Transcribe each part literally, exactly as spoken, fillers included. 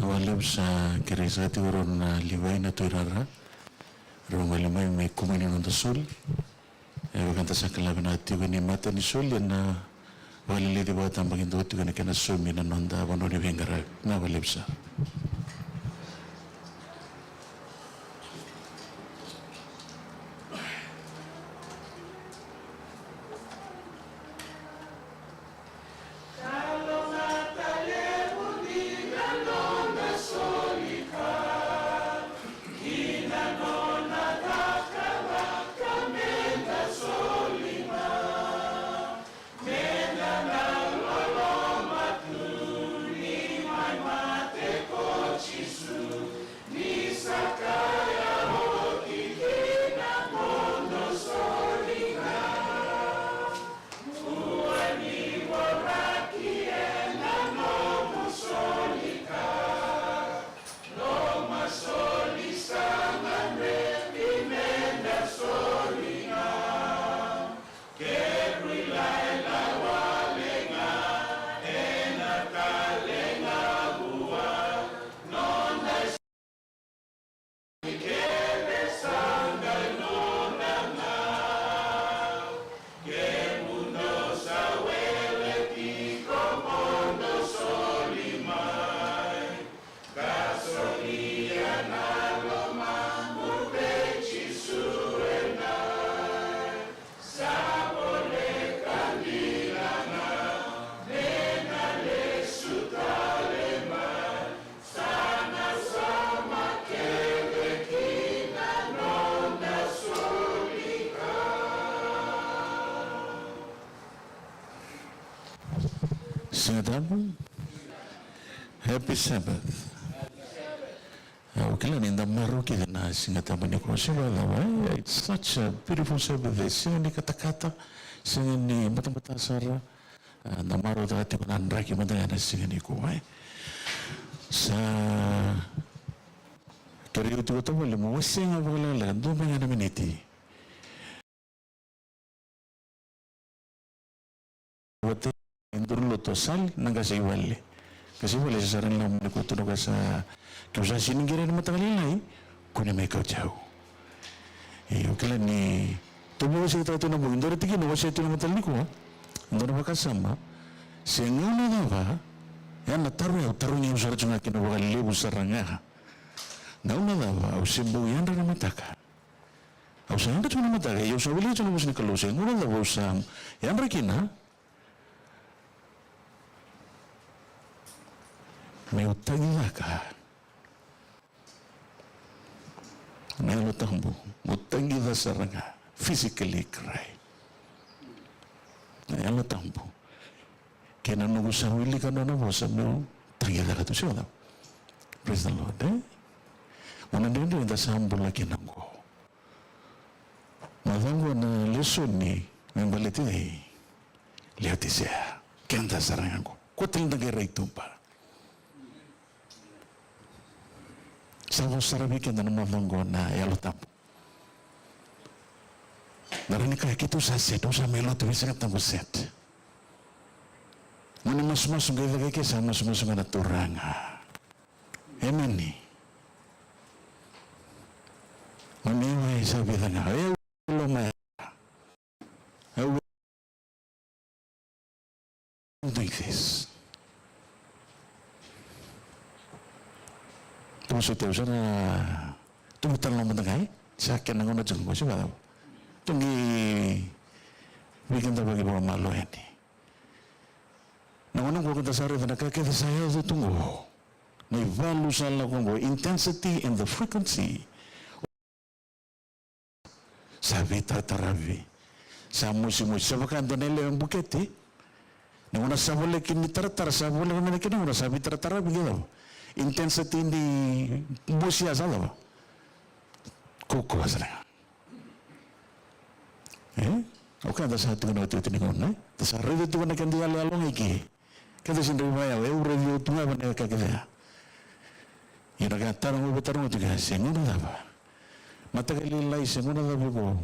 Vakalevu sa kerei saka tiko rau na Livai na Tui Rara. Rau gole mai me kumuni noda soli. E vaka eda sa kila vinaka tiko ni mata ni soli ena vakaleleci vakatabakidua tiko ena kena saumi na noda vanua ni veiqaravi. Vinaka vakalevu sara. Siga Tabu. Happy Sabbath. Au kila ni da marau kece na Siga Tabu nikua, se vakacava, e? It's such a beautiful Sabbath. E sega ni katakata, sega ni batabata sara. A, da marautaka tiko na draki mada ga ena siga nikua, e? Sa kerei au tiko tavale mo wasea ga vakalekaleka, dua mai ga na miniti. Vata e duru lotu o Sali, na qase i vale. Qase i vale sa sara ni lako mai nikua, tu na ka sa, keu sa sega ni qiri ena mataka lailai, kua ni mai kauti au. Io, au kila ni tou veiwaseitaka tu na bogi, dua na tikina au wasea tu ena mataka nikua, dua na vakasama, se gauna cava, ya na taro ya au tarogi au sara tu ga kina vakalevu sara ga. Gauna cava au se bau yadra na mataka. Au sa yadra tiko na mataka, ia au sa wilika tiko na vosa ni Kalou, se gauna cava au sa yadra kina, meu tagicaka na Yalo Tabu, meu tagica sara ga, physically cry. Na Yalo Tabu. Kei na noqu sa wilika nona vosa meu tagicaka tu, se vakacava? Praise the Lord, e? Gauna dredre da sa bula kina oqo. Macawa oqo na lesoni me baleti cei? Leotisea. Keda sara ga oqo. Kua tale da qai rai tuba. Sa vosa sara vei keda na macawa oqo na Yalo Tabu. Na rawa ni kaya keitou sa set, au sa mai lotu vei Siga Tabu set. Mo ni masumasu qai caka ike sa masumasu ga na Turaga. Emeni. Mo ni wai sa vica ga. E, au loma ya. Au doing this. Tou sa teu sa na tubu tale na mada ga, e? Sa kena gauna tiko qo, se vakacava? Tou qai veikidavaki vakamalua yani. Na gauna qo keda sa raica na ka kece sa yaco tu qo. Na ivalu sa lako qo, intensity and the frequency. Sa veitarataravi. Sa mosimosi. Sa vaka dua na yalewa e bukete. Na gauna sa voleka ni taratara, sa voleka mai na kena gauna sa veitarataravi, ke cava? Intensity ni mosi ya sa cava? Kaukauwa sara ga. E? Au kaya da sa tiko na iotioti ni gauna, e? Da sa raica tiko na keda iyaloyalo ga i ke. Keda sega ni raica vakayawa, e, au raici au tu ga vaka na ka kece ya. Ia na ka e taroga, au via taroga tiko ya, se gauna cava? Mataka lailai, se gauna cava iko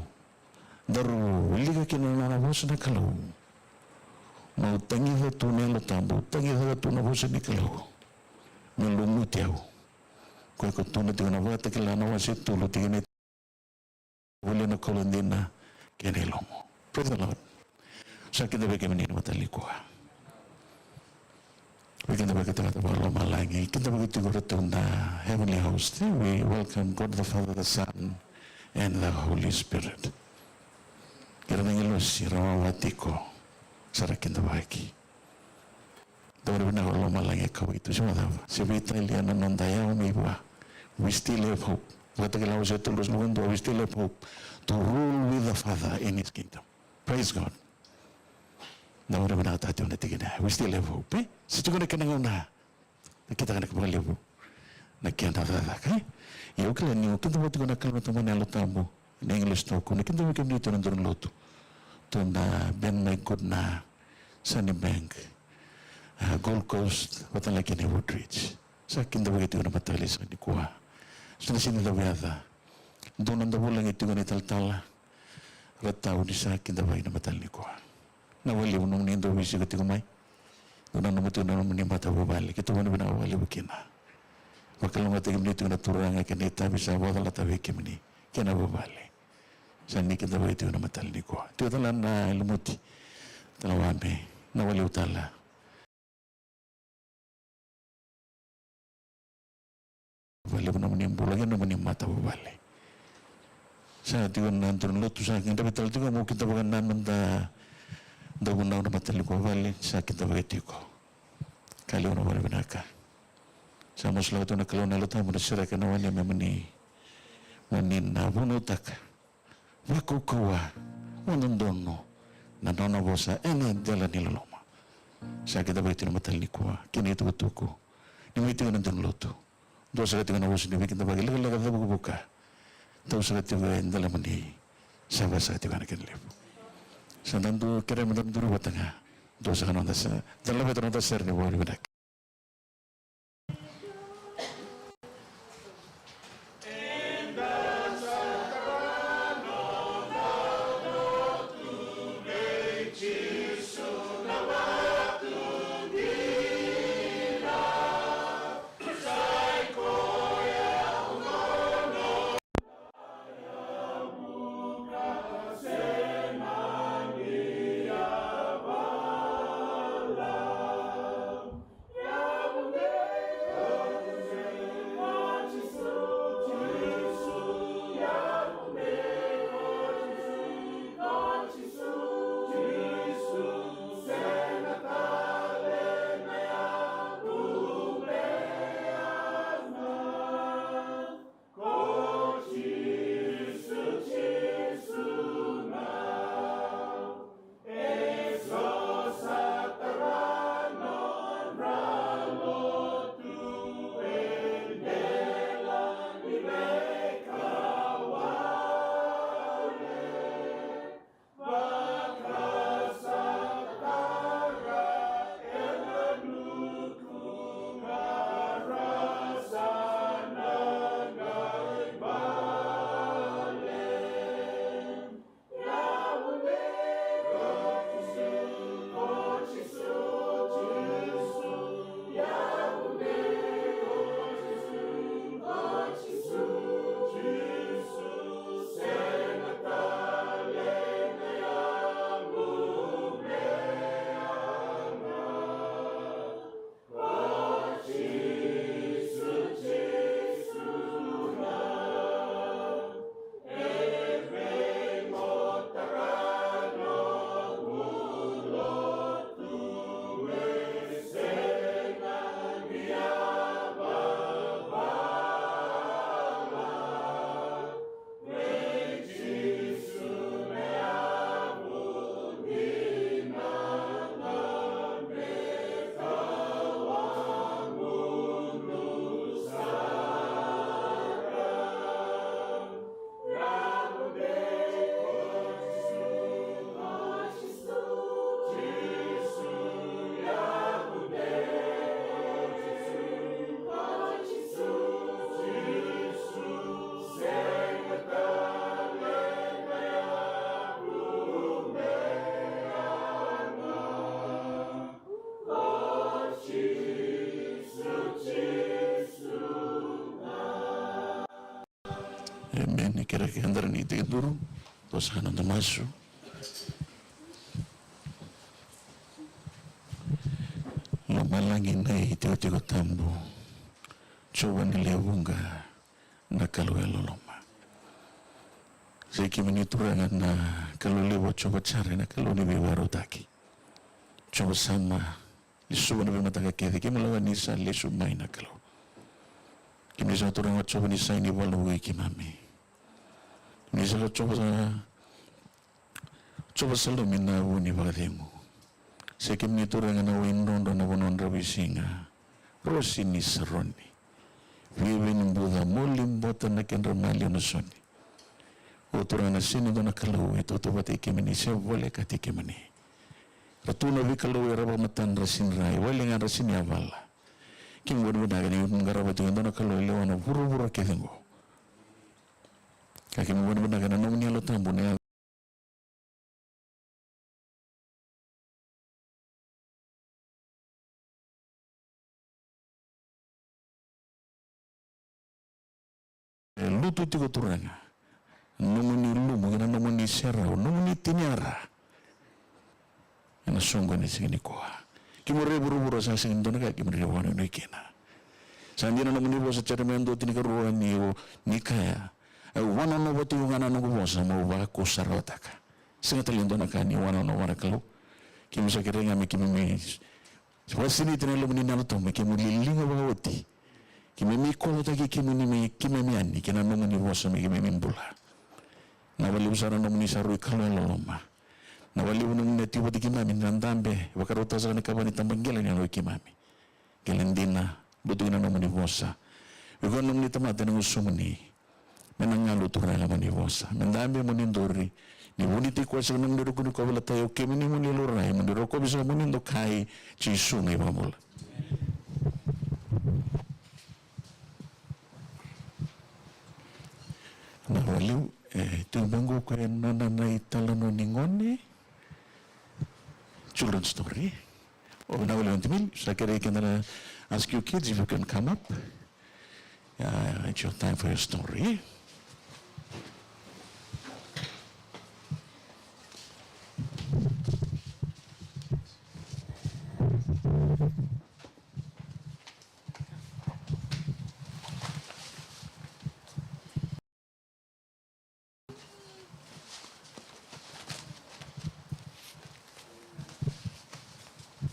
daru wilika kina na nona vosa na Kalou? Mo tagica tu na Yalo Tabu, tagica tu na vosa ni Kalou. me lumuti au. Koya ko tukuna tiko na Vakatakila na wase tolu, tikina e tolu, volia na kaula dina kei na ilomo. Praise the Lord. Sa kidavaki kemuni na mataka nikua. Vei keda vakatakata vakalomalagi, kidavaki tiko ratou na heavenly host. We welcome God the Father, the Son, and the Holy Spirit. Kei ira na agilosi ra wawa tiko, sa ra kidavaki. Dou vinaka vakalomalagi e kauwai tu se vakacava. Se veitalia na noda yawa mai vua. We still have hope. Vakatakila wase tolu, ruasagavulu ka dua, we still have hope to rule with the Father in his kingdom. Praise God. Dou vinaka tiko na tikina. We still have hope, e? Se tiko na kena gauna. Na kitaka na vakalevu na kena cakacaka, e? Ia au kila ni o kidavaki tiko na Kalou na Tamana, Yalo Tabu, na English toku, na kidavaki kemuni tu na duru ni lotu. Tu na Ben Maikut na Sunnybank, a, Gold Coast, vata na kena Woodridge. Sa kidavaki tiko na mataka lailai sa nikua. Sa na sini cavu yaca. Dou na dau vulagi tiko na italatala. Ra tau ni sa kidavaki na mataka nikua. Na vakalevu nomuni dau veisiko tiko mai. Dou nanuma tiko na nomuni matavuvale. Keitou vakavinaka vakalevu kina. Vakalougatataki kemuni tiko na Turaga kei na itavi sa vakacalata vei kemuni kei na vuvale. Sa ni kidavaki tiko na mataka nikua. Tiko tale na lumuti. Tale wabe. Na vakalevu tale. Vakalevu nomuni bula kei nomuni matavuvale. Sa tiko na duru ni lotu sa qai dabe tale tiko mo kidavaka na noda dauvunau na mataka nikua vale sa kidavaki tiko. Ka levu na vakavinavinaka. Sa masulaka tiko na Kalou na Yalo Tabu na sereka na wane me mani, mani na vunautaka vakaukauwa, vakadodonu na nona vosa ena dela ni loloma. Sa kidavaki tiko na mataka nikua kei na itukutuku ni mai tiko na duru ni lotu. Dua saka tiko na vosa ni veikidavaki lekaleka, cavukavuka. Dua saka tiko e dela mani sa vaka saka tiko na kena levu. Sa da dau kerea me da duri vata ga. Dua saka na noda sa da laveta na noda sere ni vakavinavinaka. Emeni. Kerei keda ni tekiduru. Tosa na noda masu. Lomalagi na itikotiko tabu. Jiova ni lewe vuqa, na Kalou e loloma. Sa i kemuni Turaga na Kalou levu o Jiova Jaire, na Kalou ni veivakarautaki. Jiova Sama, lesuva na veimataka kece, kemuni lewa ni sa lesu mai na Kalou. Kemuni sa Turaga o Jiova ni sa ini valu vei keimami. Kemuni sa Jiova sa Jiova Salomi na vu ni vakacegu. Sa i kemuni Turaga na wai drodro na vanua dravuisiga. Rosi ni Saroni. Viaviani buca moli bota na kedra maliwa na soni. O Turaga na sega ni dua na Kalou e tautauvata i kemuni se volekati kemuni. Ra tu na veikalou era vakamatadra sega ni rai, wale ga ra sega ni yavala. Kemuni vinavinaka ni qarava tiko e dua na Kalou e lewa na vuravura kece oqo. Ka kemuni vinavinaka na nomuni Yalo Tabu na E lutu tiko Turaga. Nomuni lumu kei na nomuni serau, nomuni tiniara. Ena soqo ena siga nikua. Kemuni rai vuravura sa sega ni dua na ka kemuni rai vakanuinui kina. Sa dina nomuni vosa Jeremaia dua tinikarua ni o ni kaya. Au wanonova tiko ga na noqu vosa meu vakusarautaka. Sega tale ni dua na ka ni wanonova na Kalou. Kemuni sa kerei ga me kemuni Sa vakasinaiti na yalomu ni Yalo Tabu me kemuni liliga vakaoti. Keimami kocotaki kemuni me keimami yani kei na nomuni vosa me keimami bula. Na vakalevu sara na nomuni sa rui Kalou e loloma. Na vakalevu na nomuni a tiko vata keimami na dabe vakarautaka saka na kava ni tabaqele ni yalo i keimami. Qele dina, lutu kina nomuni vosa. Vei koya na nomuni tamata ena gusumuni. Me na galu Turaga mo ni vosa. Me dabe mo ni duri. Ni vunitaki koya saka na nomuni ruku ni kovolatai o kemuni mo ni laurai mo ni rokovi saka mo ni dokai. Jisu na iVakabula. Na valiu e tu baqo koya e nona na italanoa ni gone. Children's story. O na valiu na timil sa kerei keda na ask you kids if you can come up. Yeah, it's your time for your story.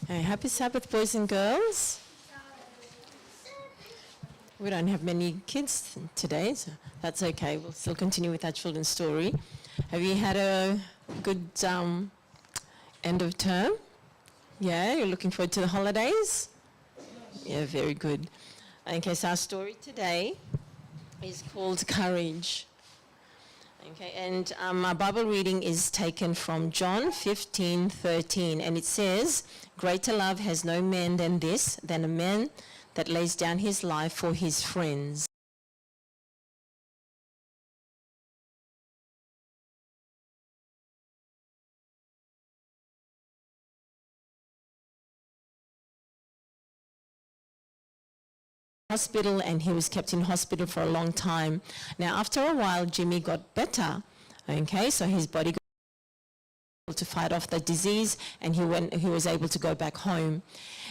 Hey, happy Sabbath, boys and girls. We don't have many kids today, so that's okay. We'll still continue with our children's story. Have you had a good, um, end of term? Yeah, you're looking forward to the holidays? Yeah, very good. Okay, so our story today is called Courage. Okay, and, um, our Bible reading is taken from John fifteen thirteen, and it says, "Greater love has no man than this, than a man that lays down his life for his friends." Hospital, and he was kept in hospital for a long time. Now, after a while, Jimmy got better. Okay, so his body got to fight off the disease, and he went, he was able to go back home.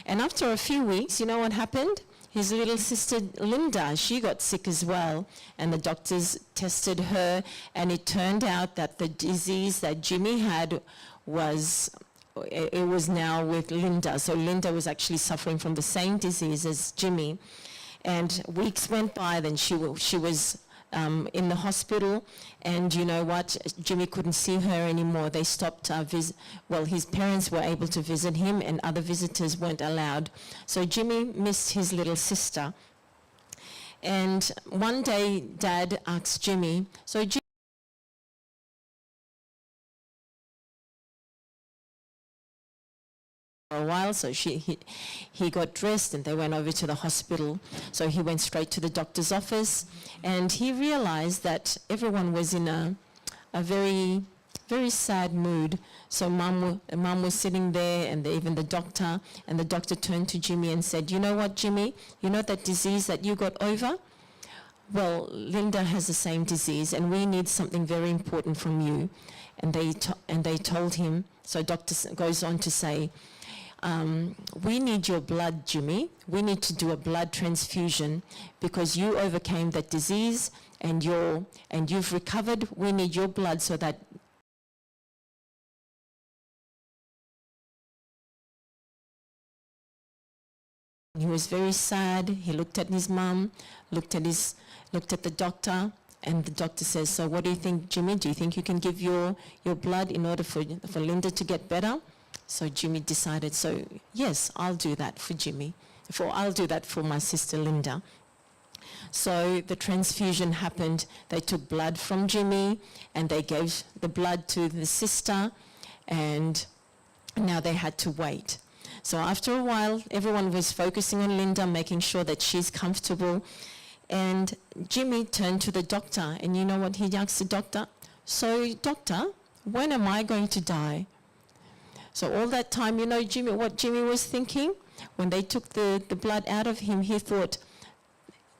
And after a few weeks, you know what happened? His little sister Linda, she got sick as well, and the doctors tested her, and it turned out that the disease that Jimmy had was it, it was now with Linda. So Linda was actually suffering from the same disease as Jimmy. And weeks went by, then she wa-, she was, um, in the hospital. And you know what? Jimmy couldn't see her anymore. They stopped, uh, vis-, well, his parents were able to visit him, and other visitors weren't allowed. So Jimmy missed his little sister. And one day, Dad asked Jimmy, so Jimmy for a while, so she, he, he got dressed and they went over to the hospital. So he went straight to the doctor's office and he realized that everyone was in a, a very, very sad mood. So mom, wa-, mom was sitting there and the, even the doctor, and the doctor turned to Jimmy and said, "You know what, Jimmy? You know that disease that you got over? "Well, Linda has the same disease, and we need something very important from you." And they to-, and they told him. So doctor s-, goes on to say, um, "We need your blood, Jimmy. We need to do a blood transfusion because you overcame that disease, and you're, and you've recovered. We need your blood so that." He was very sad. He looked at his mum, looked at his, looked at the doctor, and the doctor says, "So what do you think, Jimmy? Do you think you can give your, your blood in order for, for Linda to get better?" So Jimmy decided, "So yes, I'll do that for Jimmy. For, I'll do that for my sister Linda." So the transfusion happened. They took blood from Jimmy and they gave the blood to the sister, and now they had to wait. So after a while, everyone was focusing on Linda, making sure that she's comfortable. And Jimmy turned to the doctor, and you know what he asked the doctor? "So, doctor, when am I going to die?" So all that time, you know, Jimmy, what Jimmy was thinking? When they took the, the blood out of him, he thought,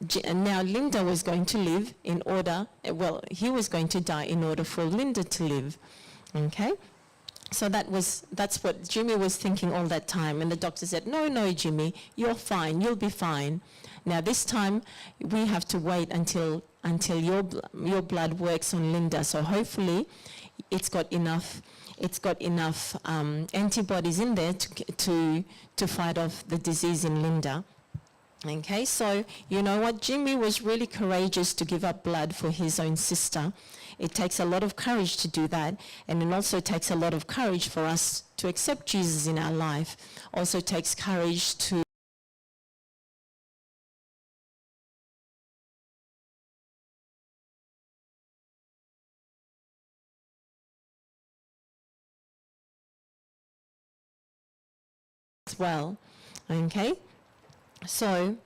J-, and now Linda was going to live in order, eh, well, he was going to die in order for Linda to live. Okay? So that was, that's what Jimmy was thinking all that time. And the doctor said, "No, no, Jimmy, you're fine. You'll be fine." Now this time, we have to wait until, until your bl-, your blood works on Linda. So hopefully, it's got enough, it's got enough, um, antibodies in there to, to, to fight off the disease in Linda. Okay, so you know what? Jimmy was really courageous to give up blood for his own sister. It takes a lot of courage to do that, and it also takes a lot of courage for us to accept Jesus in our life. Also takes courage to as well. Okay? So,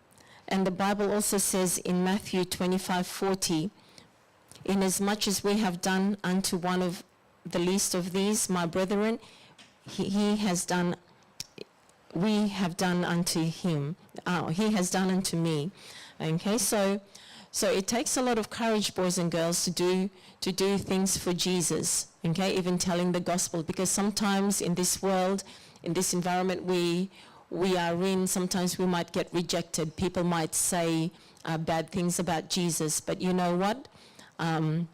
and the Bible also says in Matthew twenty-five forty, "Inasmuch as we have done unto one of the least of these, my brethren, he, he has done, we have done unto him, uh, he has done unto me." Okay, so, so it takes a lot of courage, boys and girls, to do, to do things for Jesus. Okay, even telling the gospel, because sometimes in this world, in this environment we, we are in, sometimes we might get rejected. People might say, uh, bad things about Jesus, but you know what? Um,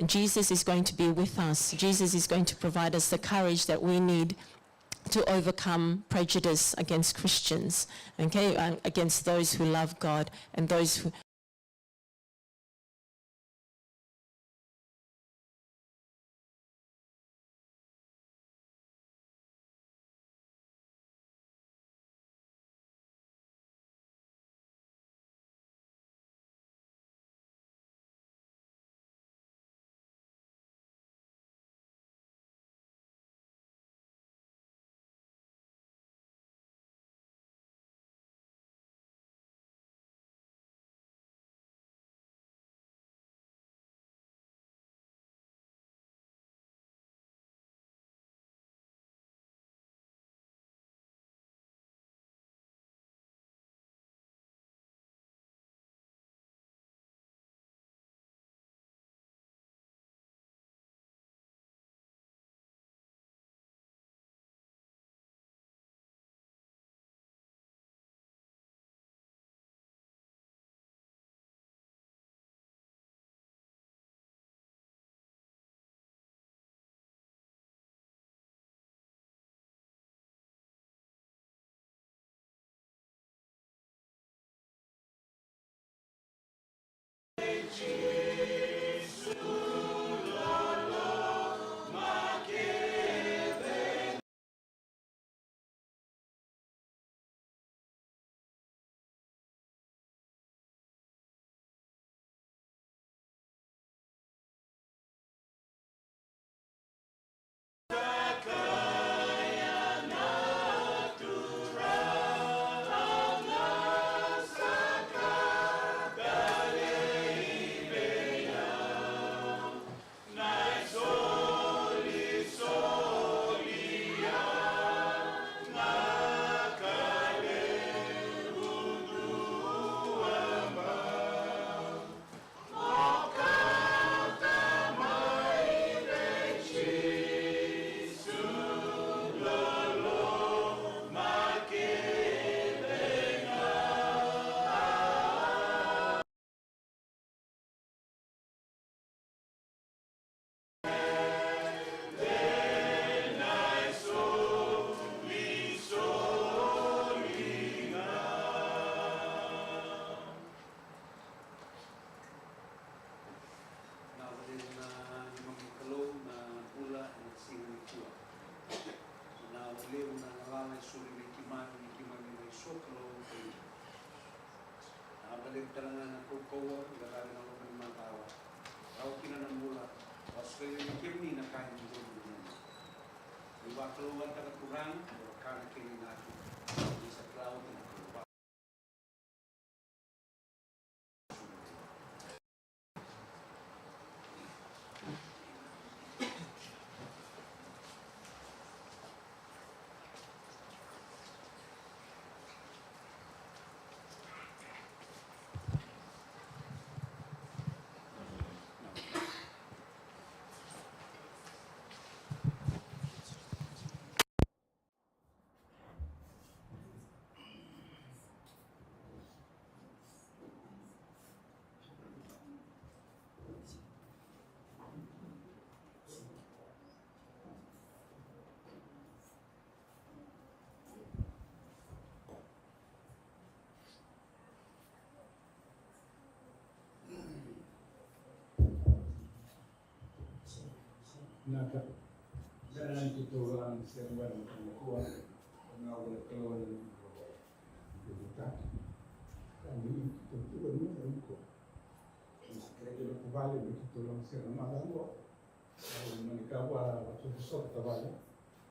Jesus is going to be with us. Jesus is going to provide us the courage that we need to overcome prejudice against Christians, okay, and against those who love God and those who Tala ga na kaukauwa, ni qaravi na loma ni macawa. Rawa kina na bula, au solia vei kemuni na ka ni dodonu. Ni vakalougatataka Turaga, o kana kina na atu. Ni sa kila oti na kaukauwa. Naka. Dana ni keitou lako sere mai na mataka nikua. Na ua na Kalou na neitou vutaki. Ka ni keitou tu ga ni mataka nikua. Ni sa kereke na tavale ni keitou lako sere na mataka nikua. Au mani kava vatu sota tavale.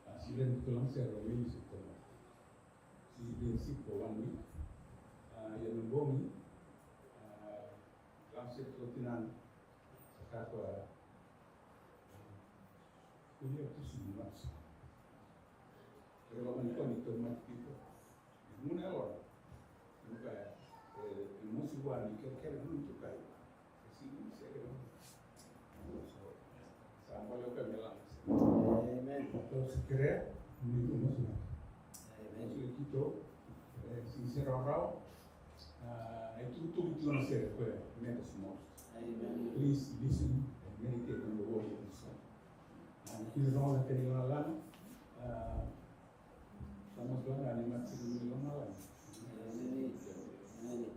A sila ni keitou lako sere na mei sa tama. Si been sick for one week. A ia na bogi. A lako sere tu tinana. Sa kakua. Kuya tu si mas. Kere loma ni koni tu mati piko. Muna e lona. Nuka e mosi wani kerekere muna tu kai. Kasi ni sere lona. So, sa bale o kai me lana. Amen. Tou se kere, ni tu mosi na. Amen. Mosi le kito, e, si se raurau. A, e tukutuku tu na sere koya, me da small. Amen. Please listen and meditate on the word of this song. A, ni kina rawa na kena lala. A, sa mas lala ni mati ni lala. Amen. Amen.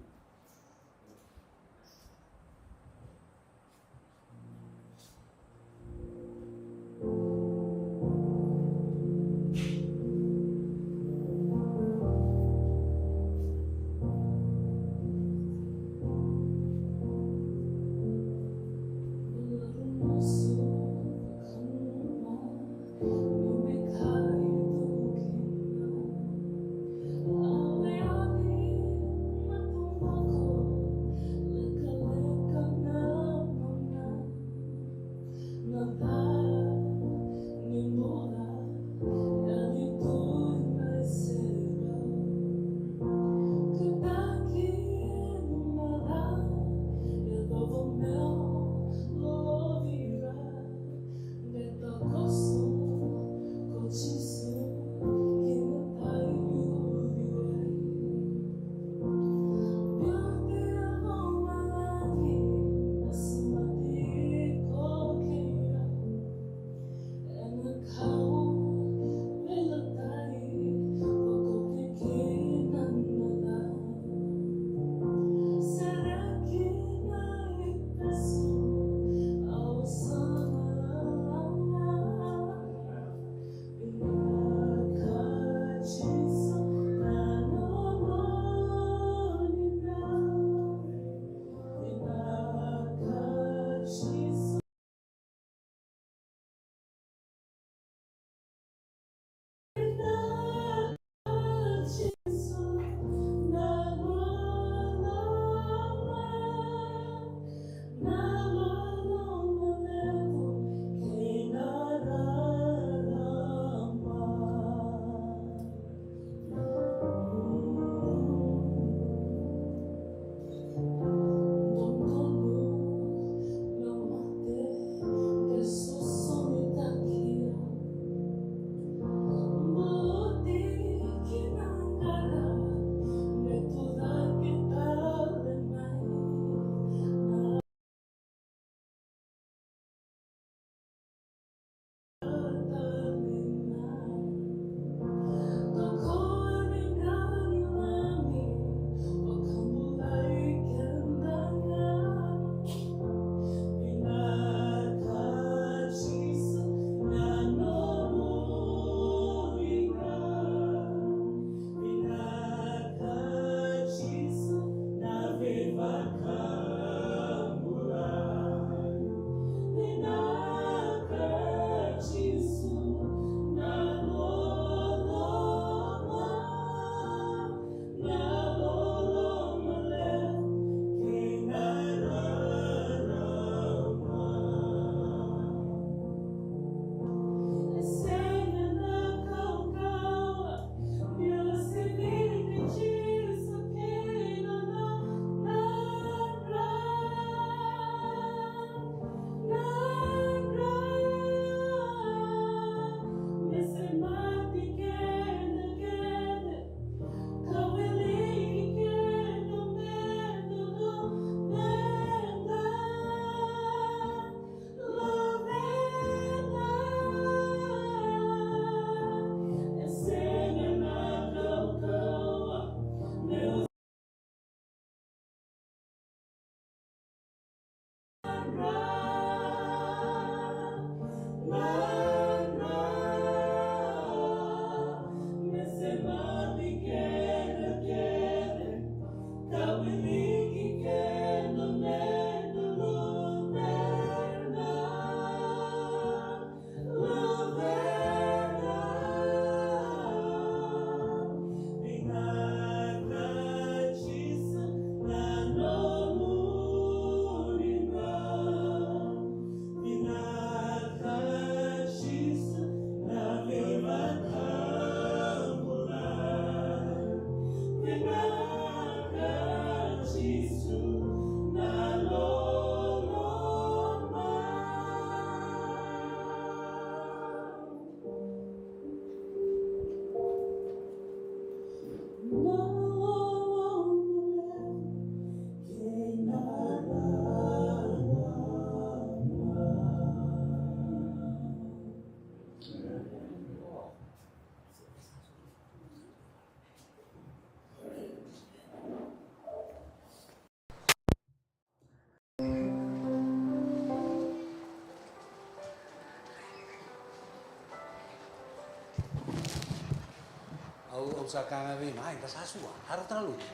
Au, au sa kaya ga vei ira, ai, da sa sua, a rauta na lotu.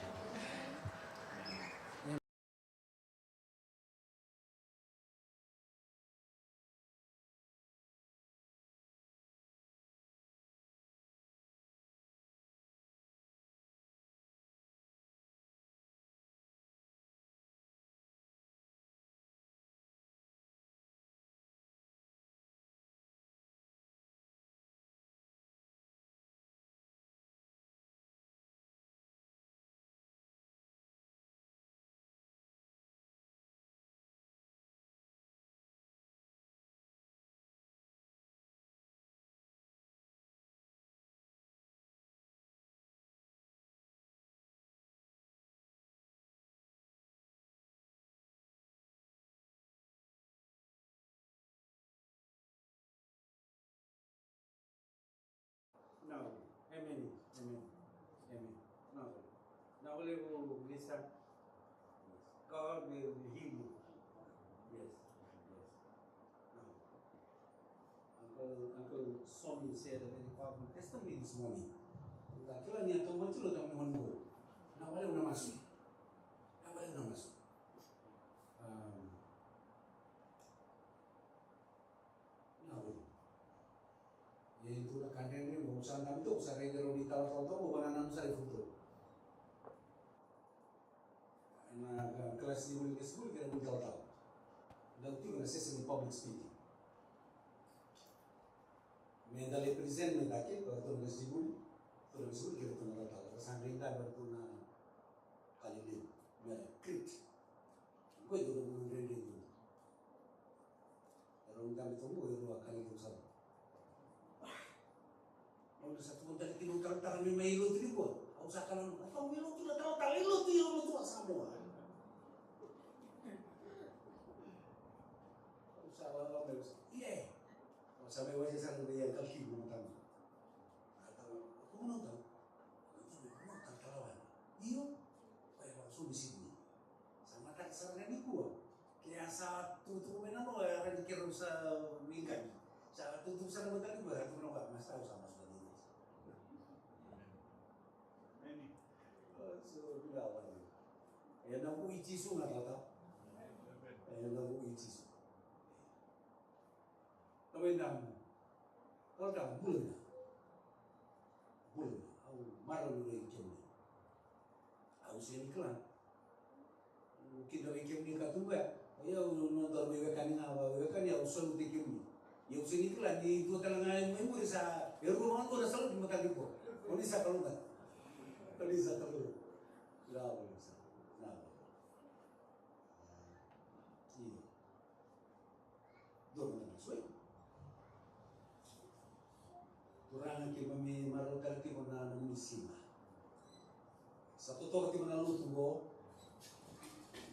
No. Amen. Amen. Amen. No. No, levu Lisa. Yes. God will heal you. Yes. Yes. No. Uncle, Uncle Somi shared a very powerful testimony this morning. Da kila ni a taumada tiko na taumada ni. Na wale una masu. Na wale una masu. Um, Na vei. E tu na ka dredre, mo sa na mito, sa raica rau ni talatala toka, mo vana na sa i futo. Na ka, kalasi ni vuli, kalasi vuli, kei na vuli talatala. Dau tiko na session ni public speaking. Me da lai present me da ke, ko tu na kalasi vuli, tu na kalasi vuli, kei tu na talatala. Ka sa raica, ko tu na Kalili, me Crete. Ko i tu na vuli dredre tu. Era un tame tomo, era a kali tu sa. Au sa tu tale kina talatala me mai lotu ni ko. Au sa kala, au sa mai lotu na talatala, i lotu, i lotu a Samoa. Au sa la la me sa. Ie. Au sa mai wase sa na ia kalki mo tama. A tama, ko mo tama. Ko mo tama, tama wale. Io. Ko e wala so mi sini. Sa mataka sara ga nikua. Ke a sa tutuku mai na noa, era ni keirau sa wingani. Sa tutuku sara ga mataka nikua, era tukuna vua, "Masta, au sa masu tale." Amen. So, vinaka vakalevu. Ena vuku i Jisu na tata. Ena vuku i Jisu. Tamai Damu. Tamai Damu, bula vinaka. Bula vinaka. Au marau ni raici kemuni. Au sega ni kila. Au kidavaki kemuni ka tu qo ya. O yau nodaru veiwekani ga, veiwekani au salute kemuni. Ia au sega ni kila ni dua tale ga e mai muri sa, e rua ga dua na salute mataka nikua. O ni sa kalougata. O ni sa kalougata. Vinaka vakalevu sara. Vinaka vakalevu. Io. Dua na masu. Turaga, keimami marau tale tiko na nomuni siga. Sa totoka tiko na lotu qo.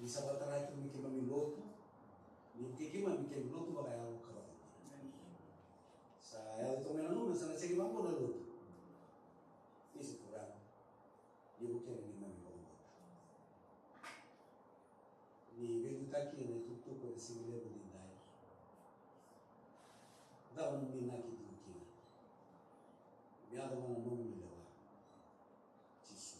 Ni sa vakatara tiko ni keimami lotu. Ni vukei keimami keimami lotu vakayalo ka vakavuku. Sa yaco toka mai na gauna sa na sega ni vaqo na lotu. Ni sa Turaga. Ni vukei keimami vakabauta. Ni veiliutaki ena itukutuku ena siga levu edaidai. Cava na nomuni inaki tu kina? Me yaco ga na nomuni lewa. Jisu.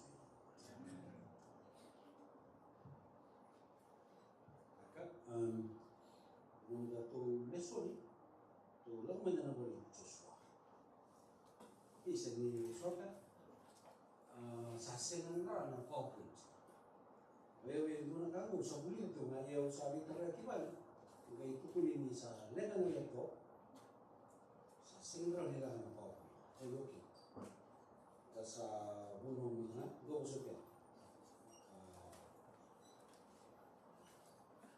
Aka, um, nodatou lesoni, tou lako mai na vola i Josua. Isa ni Josua, ah, sa sega na PowerPoint. Vei, vei, dua na ka qo, au sa vulica tu ga, ia au sa veitaratara ki vale. Qai tukuni ni sa leqa na laptop. Sa sega ni rawa ni lako na PowerPoint. Ai, okay. Da sa vunau mai na, dua ko soke. Ah,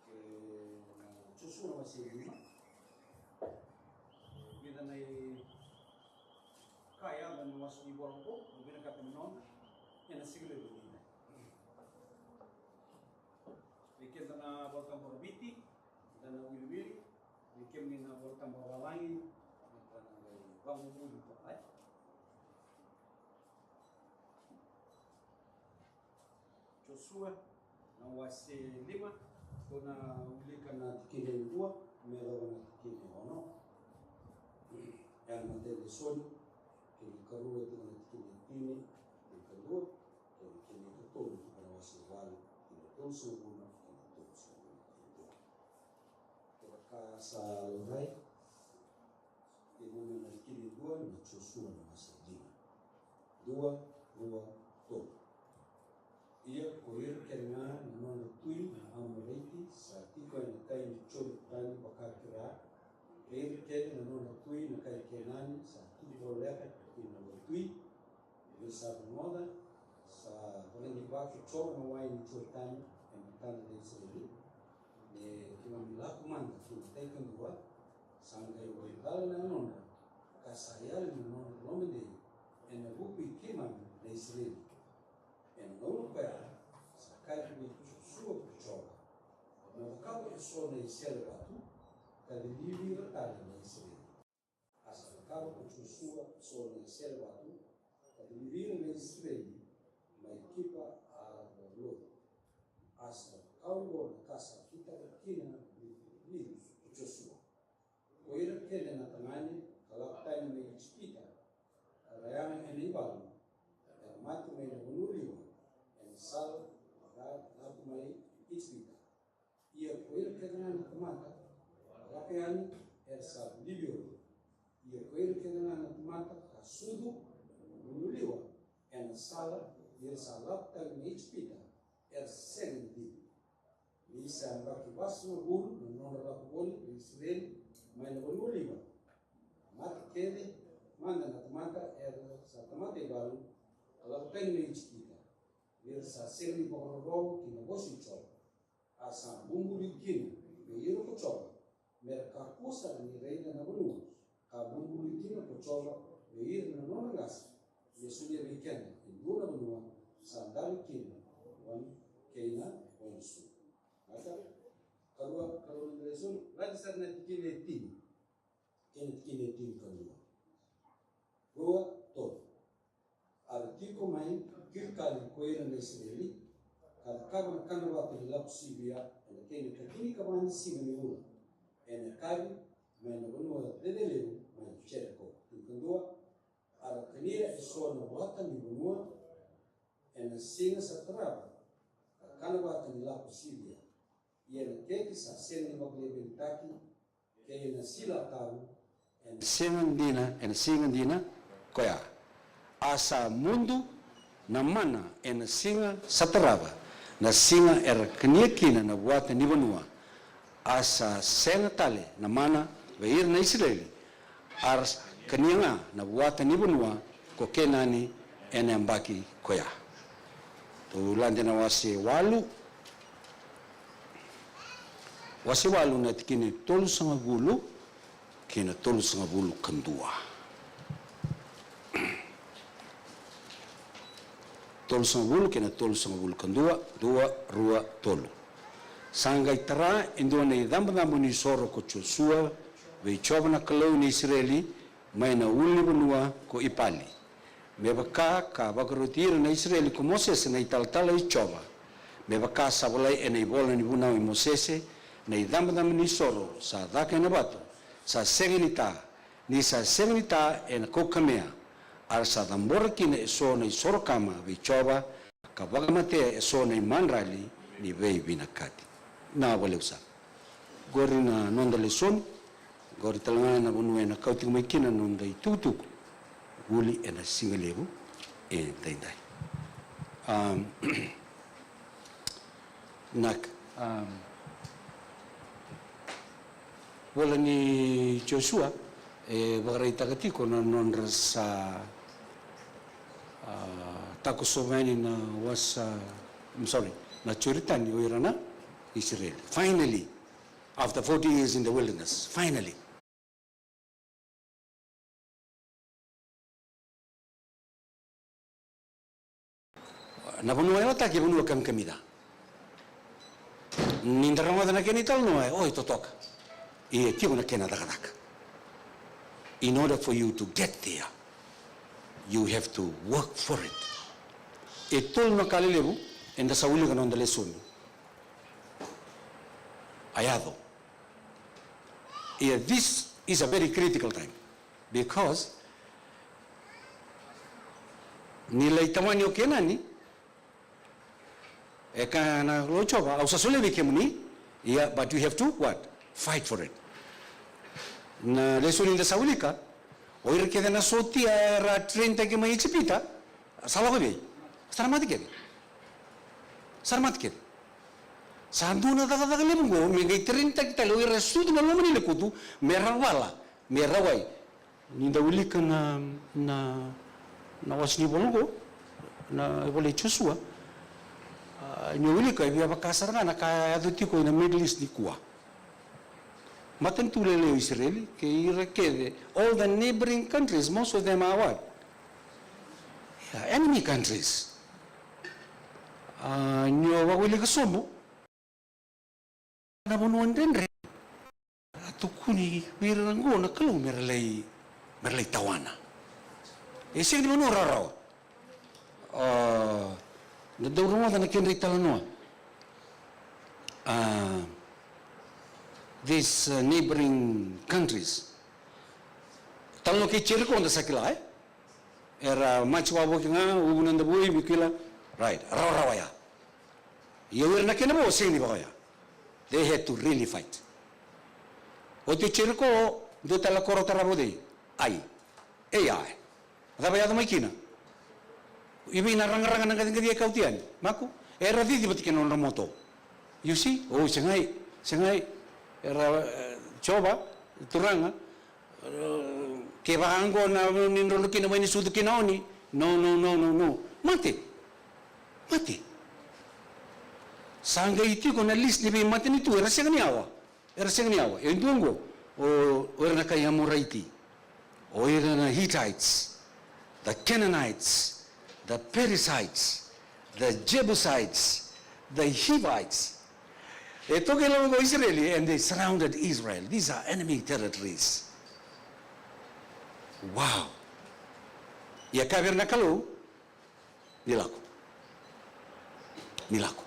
ke na Josua na wase lima. Vica na i ka yaco na wase ni vola qo, vinakata me nona, ena siga levu ni. Vei keda na Vola Tabu vakaviti, da na wiliwili, vei kemuni na Vola Tabu vavalagi, da na qai vavuvuli toka, e? Josua, na wase lima, ko na wilika na tikina e dua, me yacova na tikina e ono. Ia na matai ni lesoni, kena ikarua tiko na tikina e tini, Tolusagavulu, tolusagavulu. Kevaka sa laurai, e vuna na tikina e dua ni Josua na wase lima. Dua, rua, tolu. Ia ko ira kece ga na nodra tui na Amoraiti sa tiko ena tai ni Joritani vakakira, kei ira kece na nodra tui na kai Kenani sa tubu voleka ki na nodra tui, ni sa rogoca sa vakadivaki Jiova na wai ni Joritani e matadra na Isireli, me keimami lako mada ki na tai kadua, sa qai waicala na yanodra, ka sa yali na nodra loma dei ena vuku i keimami na Isireli. Ena gauna koya sa kaya vei Josua ko Jiova, mo cakava eso na isele vatu, ka lilivi ira tale na Isireli. A sa cakava ko Josua eso na isele vatu, ka lilivi ira na Isireli mai Kipa Haralotu. A sa cakava oqo na ka sa kitaka kina ni, ni ko Josua. Ko ira kece na tagane ka lako tani mai Ijipita, era yaga ena ivalu, era mate mai na vanua liwa ena sala ka lako mai Ijipita. Ia ko ira kece ga na tamata ka lako yani era sa livi oti. Ia ko ira kece ga na tamata ka sucu ena vanua liwa ena sala ni ra sa lako tani mai Ijipita era sega ni livi. Ni sa yabaki vasagavulu na nodra lako voli na Isireli mai na vanua liwa, a mate kece mada na tamata era sa tamata ivalu ka lako tani mai Ijipita, ni ra sa sega ni vakarorogo ki na vosa i Jiova. A sa bubului kina vei ira ko Jiova me ra kakua sara ni raica na vanua, ka bubului kina ko Jiova vei ira na nona qase, me solia vei keda e dua na vanua sa dali kina wani kei na wai ni sucu. Mata, karua, karua na lesoni, lade sara na tikina e tini. Kei na tikina e tini, karua. Rua, tolu. A ra tiko mai Kilikali ko ira na Isireli, ka cakava na kana vata ni lako sivia ena kena ikatinikavica ni siga ni vula, ena yakavi mai na vanua cecelevu mai Jeriko. Tinikadua, a ra kania eso na vata ni vanua ena siga sa tarava, ka kana vata ni lako sivia, ia na keke sa sega ni vakalevulevutaki, kei na sila tau ena siga dina, ena siga dina koya. A sa mudu na mana ena siga sa tarava, na siga era kania kina na vuata ni vanua. A sa sega tale na mana vei ira na Isireli, a ra sa kania ga na vuata ni vanua ko Kenani ena yabaki koya. Tou lade na wase walu. Wase walu na tikina e tolusagavulu kei na tolusagavulu ka dua. Tolusagavulu kei na tolusagavulu ka dua, dua, rua, tolu. Sa qai tara e dua na icabocabo ni soro ko Josua vei Jiova na Kalou ni Isireli mai na ulunivanua ko Ipali. Me vaka ka vakaroti ira na Isireli ko Mosese na italatala i Jiova, me vaka sa volai ena ivola ni vunau i Mosese, na icabocabo ni soro sa caka ena vatu, sa sega ni ta, ni sa sega ni ta ena kaukamea, a ra sa cabora kina eso na isoro kama vei Jiova, ka vakamatea eso na imadrali ni veivinakati. Na vakalevu sara. Qori na noda lesoni, qori tale ga na vanua ena kau tiko mai kina na noda itukutuku vuli ena siga levu edaidai. Am, naka, am, vola ni Josua e vakaraitaka tiko na nodra sa, a, takosova yani na wasa, I'm sorry, na Joritani o ira na Isireli. Finally, after forty years in the wilderness, finally. Na vanua e yalotaki e vanua kamikamica. Ni da rogoca na kena italanoa, e, o, e totoka. Ia, e tiko na kena cakacaka. In order for you to get there, you have to work for it. E tolu na ka lelevu eda sa wilika na noda lesoni. A yaco. Ia, this is a very critical time because ni lai tamani o Kenani, E kaya na Kalou Jiova, au sa solia vei kemuni. Ia, but you have to what? Fight for it. Na lesoni da sa wilika, o ira kece na sotia era traintaki mai Ijipita, sa lako i vei? Sa ra mate kece. Sa ra mate kece. Sa dua na cakacaka levu oqo me qai traintaki tale o ira e sucu na loma ni lekutu, me ra vala, me ra wai. Ni da wilika na, na, na wase ni vola oqo, na ivola i Josua, a, ni o wilika, e via vaka sara ga na ka e yaco tiko ena Middle East nikua. Matanitu lailai o Isireli kei ira kece, all the neighboring countries, most of them are what? Yeah, enemy countries. A, ni o vakawilika sobu na vanua dredre, a tukuni vei ira oqo na Kalou me ra lai, me ra lai tawana. E sega ni vanua rawarawa. A, da dau rogoca na kedra italanoa. A, these, uh, neighboring countries. Talanoa kei Jeriko da sa kila, e? Era maji wavoki ga, uvu na davui, me kila, right, rawarawa ya. Ia o ira na kena vo, sega ni vaka oya. They had to really fight. Oti o Jeriko, dua tale na koro tarava o cei? Ai. E ya, e. Cava e yaco mai kina? I vei na ragaraga na qaciqacia e kauti yani? Maku? Era cici vata kei na nodra moto. You see? O, segai, segai. Era, e, Jiova, Turaga, e, kevaka oqo na ni drodro kina mai ni sucu kina oni. No, no, no, no, no. Mate. Mate. Sa qai tiko na list ni veimatanitu era sega ni yawa. Era sega ni yawa. E dua oqo, o, o ira na kai Amoraiti, o ira na Hittites, the Canaanites, the Perizzites, the Jebusites, the Hivites. E toka e loma o Isireli, and they surrounded Israel. These are enemy territories. Wow. Ia kaya vei ira na Kalou, ni lako. Ni lako.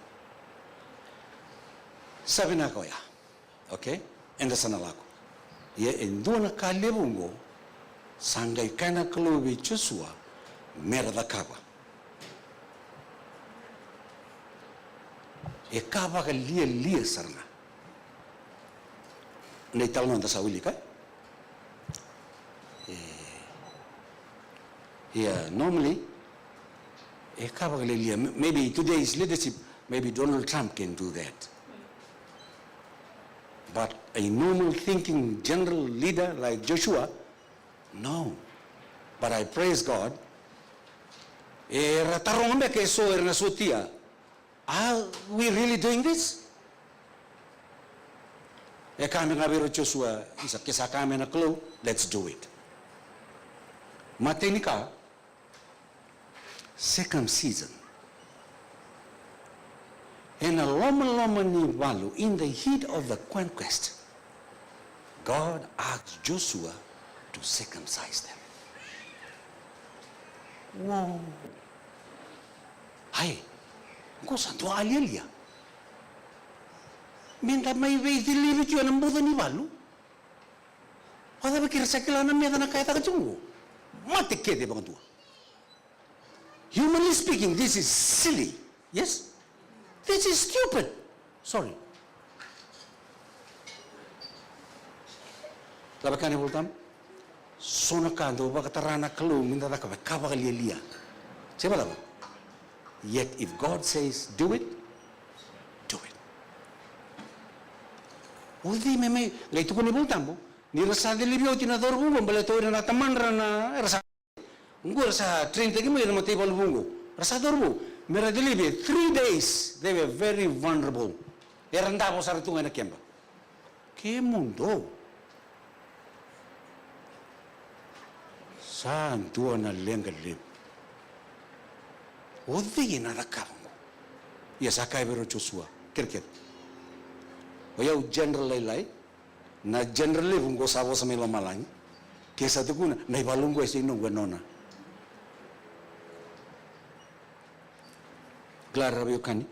Sa vinaka oya. Okay? Eda sa na lako. Ia e dua na ka levu oqo, sa qai kaya na Kalou vei Josua me ra cakava. E ka vakalialia sara ga. Na italanoa da sa wilika. E, ia, normally, e ka vakalialia. M-, maybe today's leadership, maybe Donald Trump can do that. But a normal thinking general leader like Joshua, no. But I praise God. Era taroga beka eso era na sotia, are we really doing this? E kaya mai ga vei ira o Josua, isa, ke sa kaya mai na Kalou, let's do it. Matai ni ka, circumcision. Ena lomaloma ni valu, in the heat of the conquest, God asked Joshua to circumcise them. Whoa. Ai, qo sa dua a lialia. Meda mai veicilivi tiko ena buca ni valu. O cava, ke ra sa kila na meca na ka e caka tiko qo? Mate kece vakadua. Humanly speaking, this is silly. Yes? This is stupid. Sorry. Cava e kaya na iVolatabu? So na ka dau vakatara na Kalou meda cakava e ka vakalialia. Se vakacava? Yet if God says do it, do it. O cei me mai, qai tukuna na iVolatabu, ni ra sa cilivi oti na cauravou oqo, baleta o ira na tamadra na, era sa Oqo era sa traintaki mai ena mataivalu vou oqo. Era sa cauravou. Me ra cilivi, three days, they were very vulnerable. Era davo sara tu ga ena keba. Kemudou. Sa dua na leqa levu. O cei ena cakava oqo? Ia sa kaya vei ira o Josua, kerekere. O yau general lailai, na general levu oqo sa vosa mai lomalagi. Ke sa tukuna, na ivalu oqo e sega ni noqu, e nona. Kila, ra veiwekani,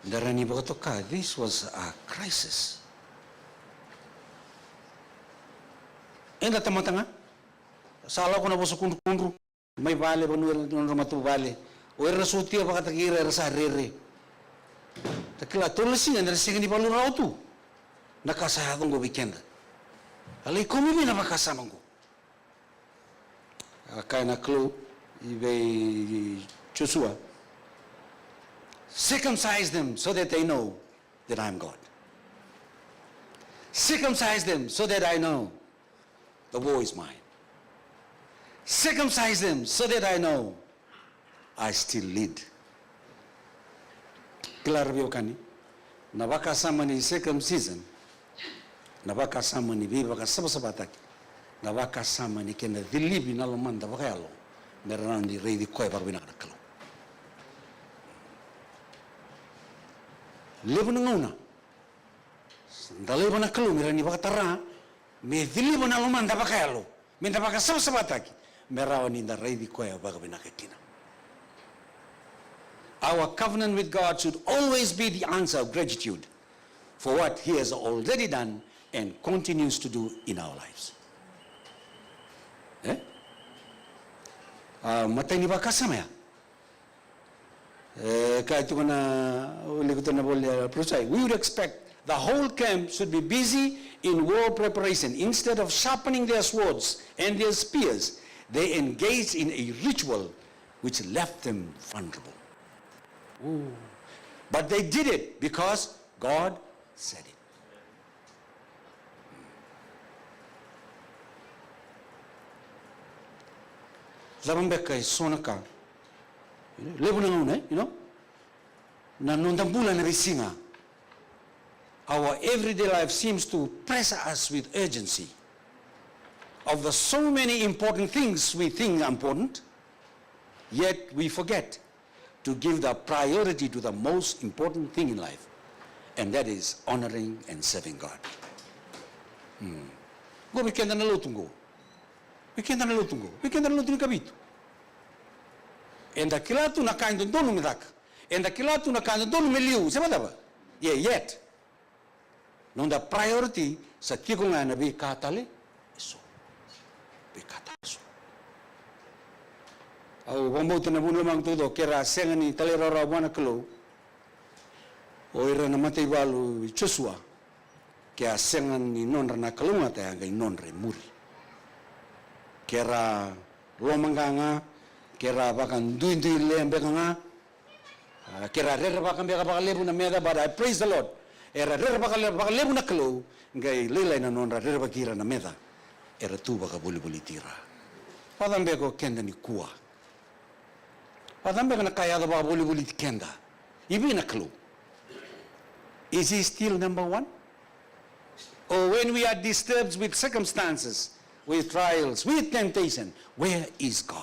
da rawa ni vakatoka, this was a crisis. Eda tamata ga, sa lako na vosa kudrukudru mai vale, vanua na nodra matavuvale. O ira na sotia vakataki ira era sa rere. Da kila tolu na siga eda na sega ni valu rawa tu. Na ka sa yaco oqo vei keda. A lai kau mai vei na vakasama oqo. A kaya na Kalou i vei Josua, "Circumcise them so that they know that I am God. Circumcise them so that I know the war is mine. Circumcise them so that I know I still lead." Kila ra veiwekani, na vakasama ni circumcision, na vakasama ni veivakasavasavataki, na vakasama ni kena cilivi na lomada vakayalo, me ra na ni raici koya vakavinaka na Kalou. Levu na gauna da laiva na Kalou me ra ni vakatara, me ciliva na lomada vakayalo, me da vakasavasavataki, me rawa ni da raici koya vakavinaka kina. Our covenant with God should always be the answer of gratitude for what He has already done and continues to do in our lives. Eh? A, matai ni vakasama ya. E, kaya tiko na, o likuta na voli a Prosai. We would expect the whole camp should be busy in war preparation. Instead of sharpening their swords and their spears, they engaged in a ritual which left them vulnerable. Ooh. But they did it because God said it. Cava beka e so na ka? Levu na gauna, eh, you know? Na noda bula na veisiga. Our everyday life seems to press us with urgency. Of the so many important things we think are important, yet we forget to give the priority to the most important thing in life, and that is honoring and serving God. Mm. Qo vei keda na lotu qo. Vei keda na lotu qo. Vei keda na lotu ni Kavitu. Eda kila tu na ka e dodonu me caka. Eda kila tu na ka e dodonu me liu. Se vakacava? Ia, yet. Noda priority sa tiko ga ena veika tale eso. Veika tale eso. Au vakabauta na vuna lomaqu taucoko, ke ra sega ni talairawarawa vua na Kalou o ira na mataivalu i Josua, ke a sega ni nodra na kalougata, ya qai nodra e muri. Ke ra lomaqaqa, ke ra vakaduidui lea beka ga, a, ke ra rerevaka beka vakalevu na meca, but I praise the Lord. Era rerevaka le-, vakalevu na Kalou, qai lailai na nodra rerevaki ira na meca. Era tu vakavolivoliti ira. Vacava beka o keda nikua? Vacava beka na ka e yaco vakavolivoliti keda? I vei na Kalou? Is He still number one? Or when we are disturbed with circumstances, with trials, with temptation, where is God?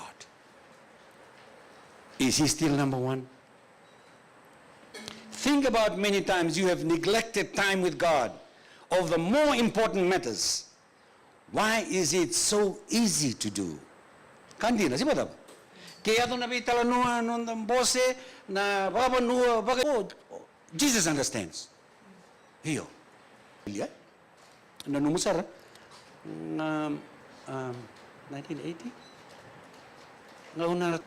Is He still number one? Think about many times you have neglected time with God of the more important matters. Why is it so easy to do? Ka dina, se vakacava? Ke yaco na veitalanoa, noda bose, na vakavanua, vaka-, oh, oh, Jesus understands. Io. Ia. Nanuma sara. Na, um, nineteen eighty? Gauna,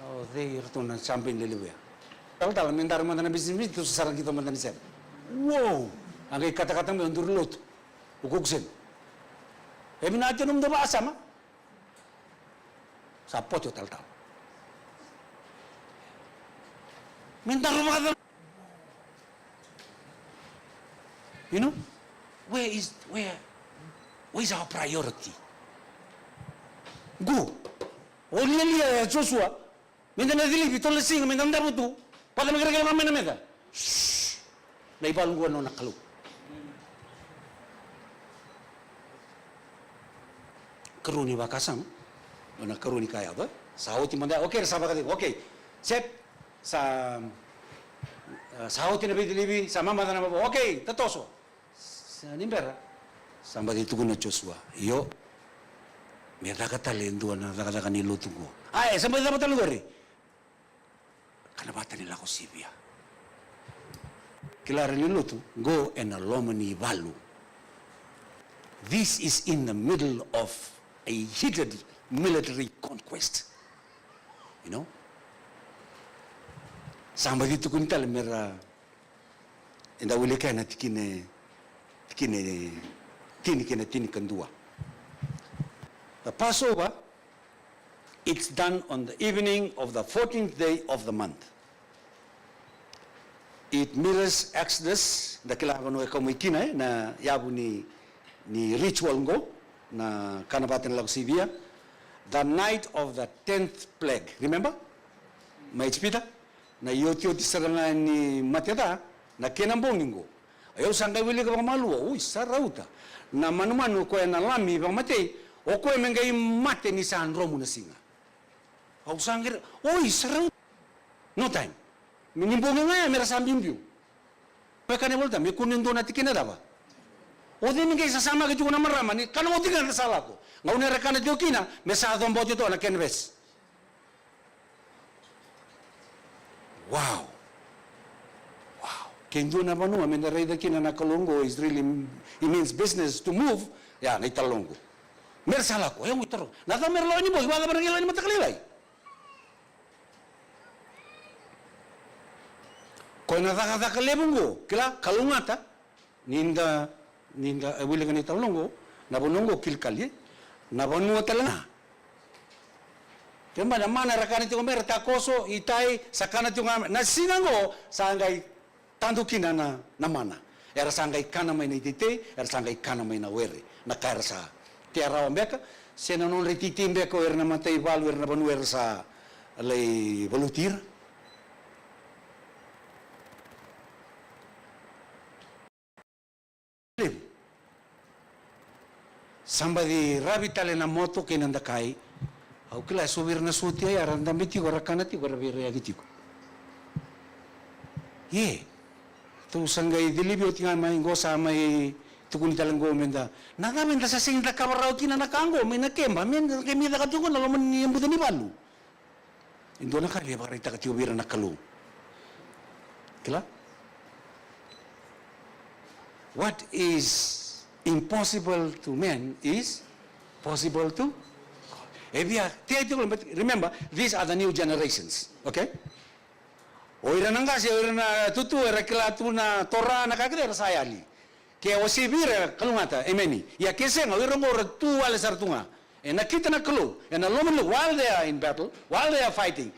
o cei ratou na champion lelevu ya? Talatala, me daru mada na bisinisi, tu sara qito mada ni sere. Wow! A qai katakata mai o duru lotu. O kokuseni. E vinaka tiko na nomu dau vakasama. Sa pote o talatala. Me daru vakacava? You know? Where is, where, where is our priority? Qo. O lialia ya Josua. Meda na cilivi tolu na siga, meda davu tu. Vata me kerekere vaka mai na meca. Shh. Na ivalu qo na nona Kalou. Karua ni vakasama. Na karua ni ka yaco. Sa oti mada. Okay, sa vakacegu. Okay. Set. Sa, sa oti na veicilivi. Sa mamaca na mavo. Okay, tatoso. Sa ni bera, sa baci tukuna o Josua, io, me caka tale e dua na cakacaka ni lotu qo. Ae, sa baci cava tale qori? Ka na vata ni lako sivia. Kila ra ni lotu, qo ena loma ni valu. This is in the middle of a heated military conquest. You know? Sa baci tukuni tale me ra, eda wilika na tikina, tikina e tini kei na tinikadua. The Passover, it's done on the evening of the fourteenth day of the month. It mirrors Exodus, da kila vanua e kau mai kina, e, na yavu ni, ni ritual qo, na kana vata ni lako sivia. The night of the tenth plague, remember? Mai Ijipita, na iotioti sara ga ni mate ca, na kena bogi qo. Au sa qai wilika vakamalua, oi, sa rauta. Na manumanu o koya na lami vakamatei, o koya me qai mate ni sa dromu na siga. Au sa qai, oi, sa rauta. No time. Me ni bogi ga ya, me ra sa biubiu. Koya ka na iVolatabu, me kua ni dua na tikina cava. O cei me qai sasamaki tiko na marama, ni kana oti ga na sa lako. Gauna era kana tiko kina, me sa coba oti toka na canvas. Wow. Wow. Ke dua na vanua me da raica kina na Kalou oqo, is really, it means business to move. Ia, na italanoa oqo. Me ra sa lako, e, au taro. Na cava me ra lako ni bogi, vakacava me ra qai lako ni mataka lailai? Koya na cakacaka levu oqo, kila, kalougata. Ni da, ni da, e, wilika na italanoa oqo, na vanua oqo Kilikali, e? Na vanua tale ga. Kena ibalebale na mana era kana tiko mai, era takoso, itai, sa kana tiko ga mai. Na siga oqo, sa qai tadu kina na, na mana. Era sa qai kana mai na iteitei, era sa qai kana mai na were. Na ka era sa tea rawa beka, se na nodra iteitei beka o ira na mataivalu, ira na vanua era sa lai valuti ira. Levu. Sa baci ravi tale na moto kei na dakai. Au kila e so vei ira na sotia ya era dabe tiko, era kana tiko, era veiraiyaki tiko. Ia. Tou sa qai cilivi oti ga mai qo, sa mai tukuni tale qo me da. Na cava eda sa sega ni cakava rawa kina na ka qo mai na keba, me da qai mai caka tiko na loma ni buca ni valu. E dua na ka e vakaraitaka tiko vei ira na Kalou. Kila? What is impossible to man is possible to God. E via tea tiko, but remember, these are the new generations, okay? O ira na qase, o ira na tutu, era kila tu na Torah, na ka kece, era sa yali. Ke o sivi ira, kalougata, emeni. Ia ke sega, o ira oqo era tu wale sara tu ga. E nakita na Kalou ena loma ni, while they are in battle, while they are fighting,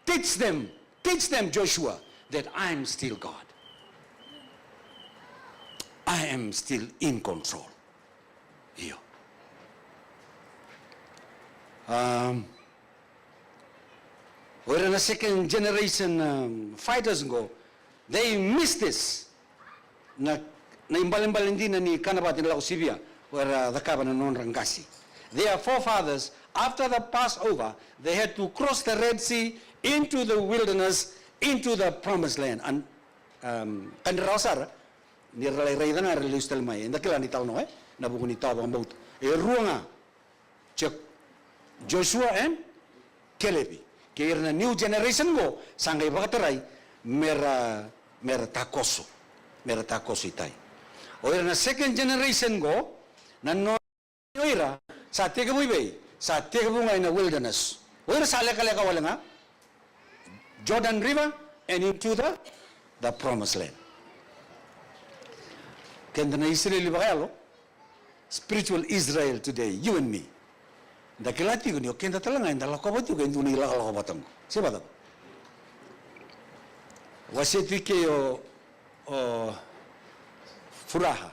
teach them, teach them, Joshua, that I am still God. I am still in control. Io. Um, O ira na second generation, um, fighters qo, they miss this. Na, na ibalebale dina ni kana vata ni lako sivia, o ira cakava na nodra qase. Their forefathers, after the Passover, they had to cross the Red Sea into the wilderness, into the promised land. And, um, ka ni rawa sara, ni ra lai raica ga era lesu tale mai. Eda kila ni talanoa, e? Na vuku ni tawa vakabauta. E rua ga. Check. Joshua and Kelepi. Kei ira na new generation qo, sa qai vakatarai, mera, mera takoso. Mera takoso itai. O ira na second generation qo, na no, o ira, sa tekivu i vei, sa tekivu ga ina wilderness. O ira sa lekaleka wale ga. Jordan River and into the, the promised land. Keda na Isireli vakayalo, spiritual Israel today, you and me. Da kila tiko ni o keda tale ga eda lakova tiko e dua na ilakolako vata qo. Se vata. Wasea tiko o, o Furaha.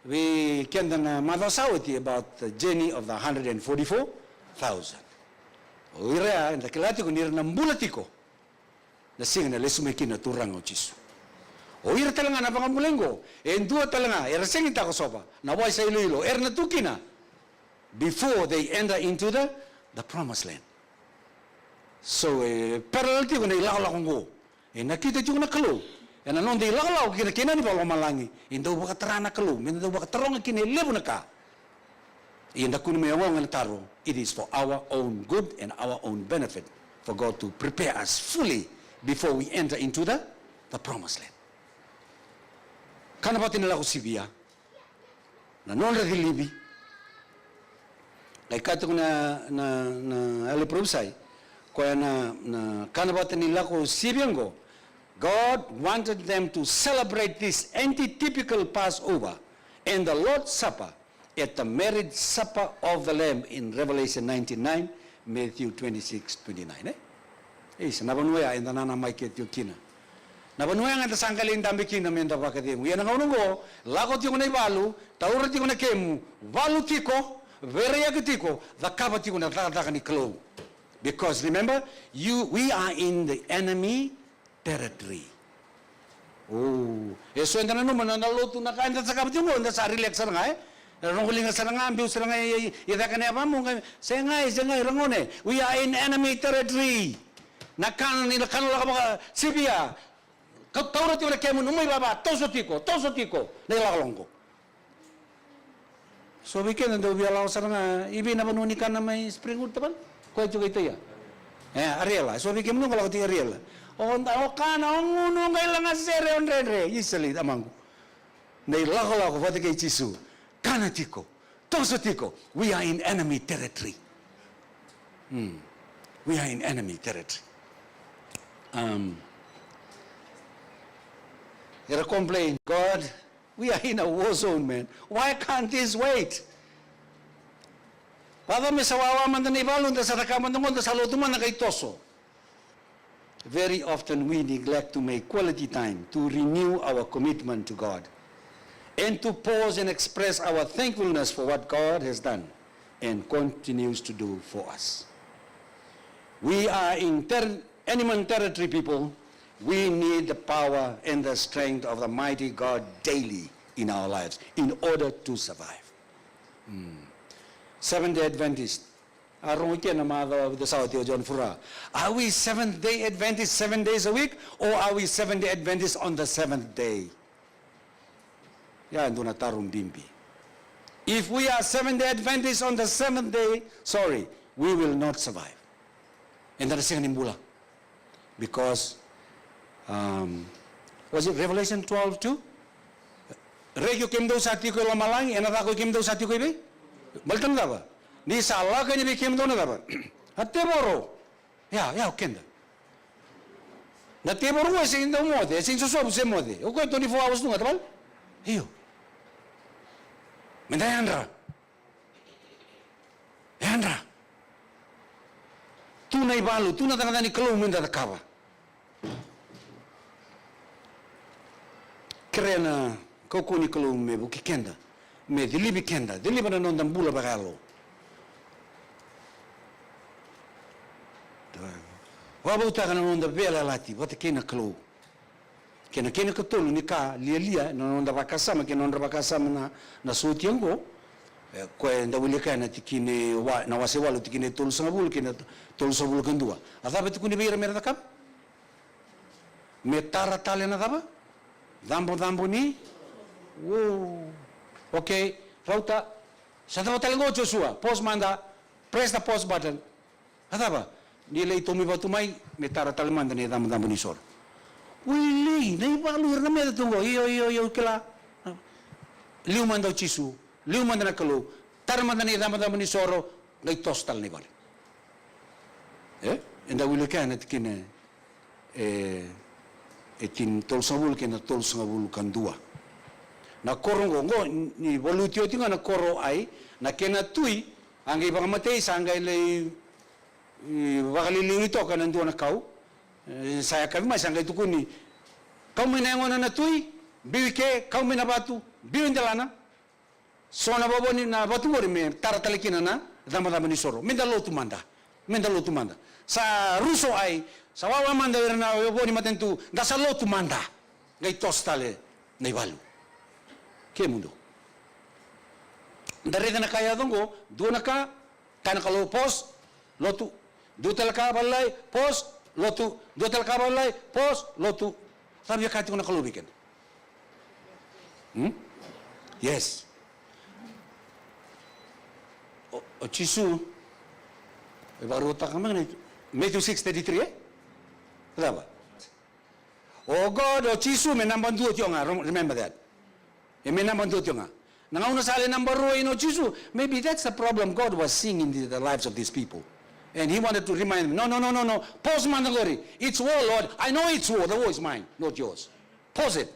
Vei keda na macawa sa oti about the journey of the hundred and forty-four thousand. O ira ya, eda kila tiko ni ra na bula tiko na siga na lesu mai kina na Turaga o Jisu. O ira tale ga na vakabulai qo, e dua tale ga, era sega ni takosova na wai sa iloilo, era na tu kina before they enter into the, the promised land. So, e parallel tiko na ilakolako qo. E nakita tiko na Kalou ena noda ilakolako kina kei na nona vakalomalagi. E dau vakatara na Kalou me da dau vakataroga kina e levu na ka. Ia da kua ni mai ogaoga ena taro. It is for our own good and our own benefit for God to prepare us fully before we enter into the, the promised land. Kana vata ni lako sivia. Na nodra cilivi. Qai kaya tiko na, na, na yalo ni parofisai, koya na, na kana vata ni lako sivia qo, God wanted them to celebrate this antitypical Passover and the Lord's Supper at the marriage supper of the Lamb in Revelation nineteen nine, Matthew twenty-six twenty-nine, eh? Isa, na vanua ya eda nanamaki tiko kina. Na vanua ya ga eda sa qai lai dabe kina me da vakacegu. Ia na gauna oqo, lako tiko na ivalu, taura tiko na kemu, valu tiko, veiraiyaki tiko, cakava tiko na cakacaka ni Kalou. Because remember, you, we are in the enemy territory. O, e so eda nanuma na, na lotu, na ka eda cakava tiko, eda sa relax sara ga, e? E rogo liga sara ga, biu sara ga, e, e, e caka na yavamu, ga, segai, segai, ragone. We are in enemy territory. Na kana, ni na kana lako vakasivia. Ka taura tiko na kemu, nomu ivava, toso tiko, toso tiko. Na ilakolako. So vei keda dau via lako sara ga i vei na vanua ni kana mai Springwood, tavale? Koya tiko i Taia. E, Ariela. So vei kemuni qo lako tiko i Ariela. O, o kana, o gunu, qai lagasere, o dredre. Isali, tamaqu. Na ilakolako vata kei Jisu. Kana tiko. Toso tiko. We are in enemy territory. Hmm. We are in enemy territory. Um, era complain, God, we are in a war zone, man. Why can't this wait? Vacava me sa wawa mada na ivalu, da sa caka mada qo, da sa lotu mada qai toso. Very often we neglect to make quality time to renew our commitment to God and to pause and express our thankfulness for what God has done and continues to do for us. We are in ter-, enemy territory, people. We need the power and the strength of the mighty God daily in our lives in order to survive. Mm. Seventh Day Adventist. A rogo kina na macawa vica sa oti o John Fura. Are we Seventh Day Adventist seven days a week, or are we Seventh Day Adventist on the seventh day? Ya e dua na taro bibi. If we are Seventh Day Adventist on the seventh day, sorry, we will not survive. Eda na sega ni bula. Because, um, was it Revelation twelve two? Reki o kemudou sa tiko e lomalagi, ena caka o kemudou sa tiko i vei? Baleta na cava? Ni sa lako yani vei kemudou na cava? A tevoro. Ya, ya o keda. Na tevoro qo e sega ni dau moce, e sega ni sosovu se moce. O koya twenty-four hours tu ga, tavale? Io. Meda yadra. Yadra. Tu na ivalu, tu na cakacaka ni Kalou meda cakava. Kerea na kaukauwa ni Kalou me vuki keda, me cilivi keda, ciliva na noda bula vakayalo. Vakavoutaka na noda veiyalayalati vata kei na Kalou. Kei na, kei na ikatolu ni ka lialia na noda vakasama, kei na nodra vakasama na, na sotia oqo, e, koya eda wilika na tikina e wa-, na wase walu tikina e tolusagavulu kei na tolusagavulu ka dua. A cava e tukuni vei ira mera cakava? Me tara tale na cava? Cabocabo ni. Uou. Okay, rauta. Sa cava tale qo Josua? Pause mada. Press the pause button. A cava? Ni lai tomi vatu mai, me tara tale mada na icabocabo ni soro. Oi, lai, na ivalu ira na meca tu qo. Io, io, io, kila. Liu mada o Jisu, liu mada na Kalou, tara mada na icabocabo ni soro, qai toso tale na ivalu. E? Eda wilika na tikina e, e tini, tolusagavulu kei na tolusagavulu ka dua. Na koro qo, qo ni valuti oti ga na koro Ai, na kena tui, a qai vakamatei, sa qai lai, e, vakaliliu ni toka na dua na kau. E, sa yakavi mai, sa qai tukuni, kau mai na yagona na tui, biu i ke, kau mai na vatu, biu i delana. So na vavoni na vatu qori me tara tale kina na cabocabo ni soro. Meda lotu mada. Meda lotu mada. Sa rusa o Ai, sa wawa mada o ira na vo ni matanitu, da sa lotu mada. Qai toso tale na ivalu. Kemudou. Da raica na ka yaco qo, dua na ka, kaya na Kalou, pause, lotu. Dua tale ka, valu lai, pause, lotu. Dua tale ka, valu lai, pause, lotu. Sa via kaya tiko na Kalou vei keda. Hmm? Yes. O, o Jisu e vakarautaka mai na Matthew six thirty-three, e? Cava? O God, o Jisu me naba dua tiko ga, rem-, remember that. E me naba dua tiko ga. Na gauna sa lai naba rua o Jisu, maybe that's the problem God was seeing in the, the lives of these people. And he wanted to remind me, "No, no, no, no, no. Pause mada qori. It's war, Lord. I know it's war. The war is mine, not yours. Pause it.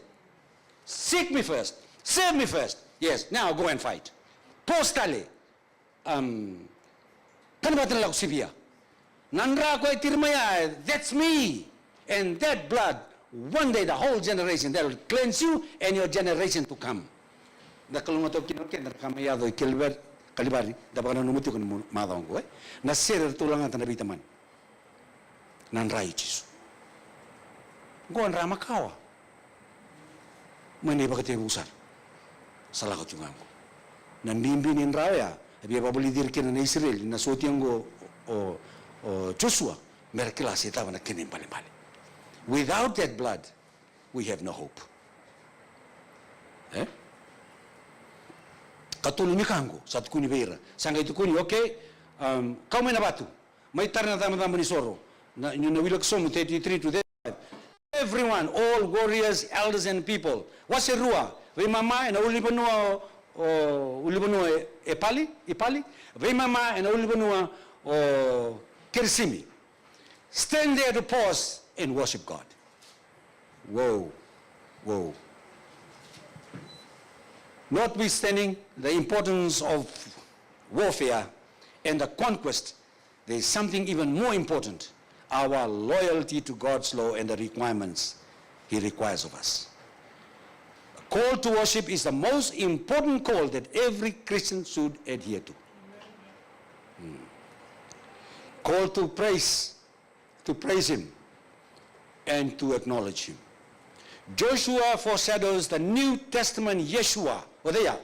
Seek me first. Serve me first. Yes, now go and fight." Pause tale. Um, kana vata na lako sivia. Na dra koya e tiri mai ya, that's me. And that blood, one day the whole generation, that will cleanse you and your generation to come. Da kalougata kina o keda na ka mai yaco i Kalivari, Kalivari, da vakananuma tiko na mo-, macawa oqo, e? Na sere eratou lagata na veitamani. Na dra i Jisu. Oqo dra makawa. Mai na ivakatekivu sara. Sa lako tiko ga oqo. Na bibi ni dra oya, e via vakavulici ira kina na Isireli, na sotia oqo o, o Josua, mera kila se cava na kena ibalebale. Without that blood, we have no hope. E? Katolu ni ka oqo, sa tukuni vei ira. Sa qai tukuni, okay, um, kau mai na vatu. Mai tara na cabocabo ni soro. Na, na Wila Kisomu thirty-three to thirty-five. Everyone, all warriors, elders and people. Wase rua, veimama ena ulunivanua o, ulunivanua e, e Pali, i Pali. Veimama ena ulunivanua o Kerisimi. Stand there to pause and worship God. Whoa, whoa. Notwithstanding the importance of warfare and the conquest, there is something even more important, our loyalty to God's law and the requirements He requires of us. A call to worship is the most important call that every Christian should adhere to. Hmm. Call to praise, to praise Him and to acknowledge Him. Joshua foreshadows the New Testament Yeshua, o cei ya?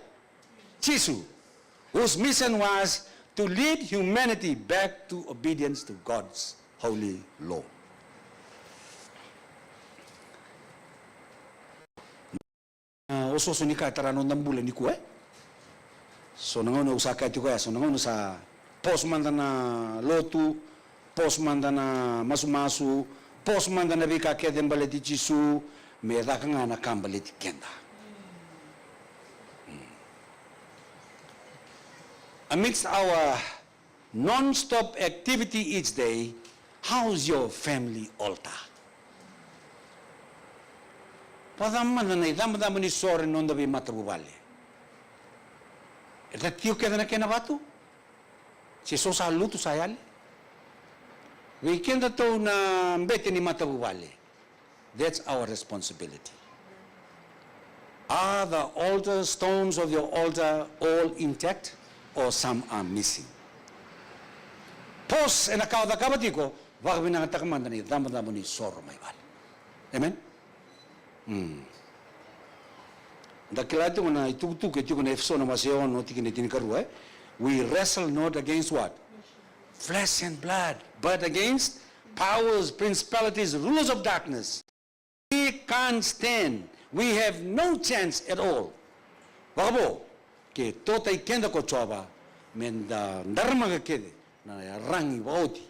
Jisu, whose mission was to lead humanity back to obedience to God's holy law. Na osooso ni ka e tara na noda bula nikua, e? So na gauna au sa kaya tiko ya, so na gauna sa pause mada na lotu, pause mada na masumasu, pause mada na veika kece baleti Jisu, me caka ga na ka baleti keda. Hmm. Amidst our non-stop activity each day, how's your family altar? Vakacava mada na icabocabo ni soro ena noda veimatavuvale? E tiko kece na kena vatu? Se so sa lutu sa yali? Vei kedatou na bete ni matavuvale, that's our responsibility. Are the altar stones of your altar all intact or some are missing? Pause ena ka o cakava tiko, vakavinakataka mada na icabocabo ni soro mai vale. Amen? Mm. Da kila tiko na itukutuku e tiko na Efeso na wase ono tikina e tinikarua, e? We wrestle not against what? Flesh and blood, but against powers, principalities, rulers of darkness. We can't stand. We have no chance at all. Vakavo, ke totai keda ko Jiova, me da daramaka kece na yaragi vakaoti.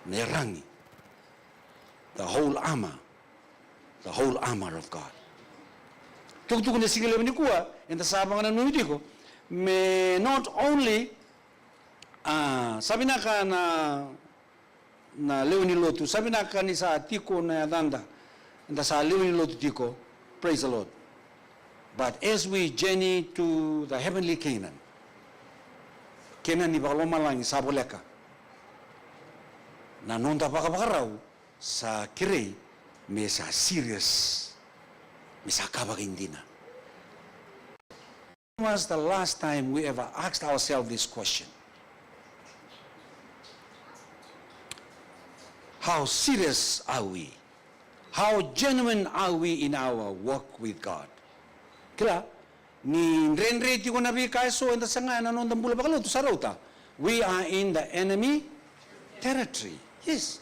Na yaragi. The whole armor. The whole armor of God. Tukutuku na siga levu nikua, eda sa vakananumi tiko me not only, ah, sa vinaka na na lewe ni lotu. Sa vinaka ni sa tiko na yacada, eda sa lewe ni lotu tiko. Praise the Lord. But as we journey to the heavenly Canaan, Kenani vakalomalagi sa voleka, na noda vakavakarau sa kerei me sa serious, me sa ka vakaidina. When was the last time we ever asked ourselves this question? How serious are we? How genuine are we in our walk with God? Kila, ni dredre tiko na veika eso eda saga ena noda bula vakalotu, sa rauta. We are in the enemy territory. Yes.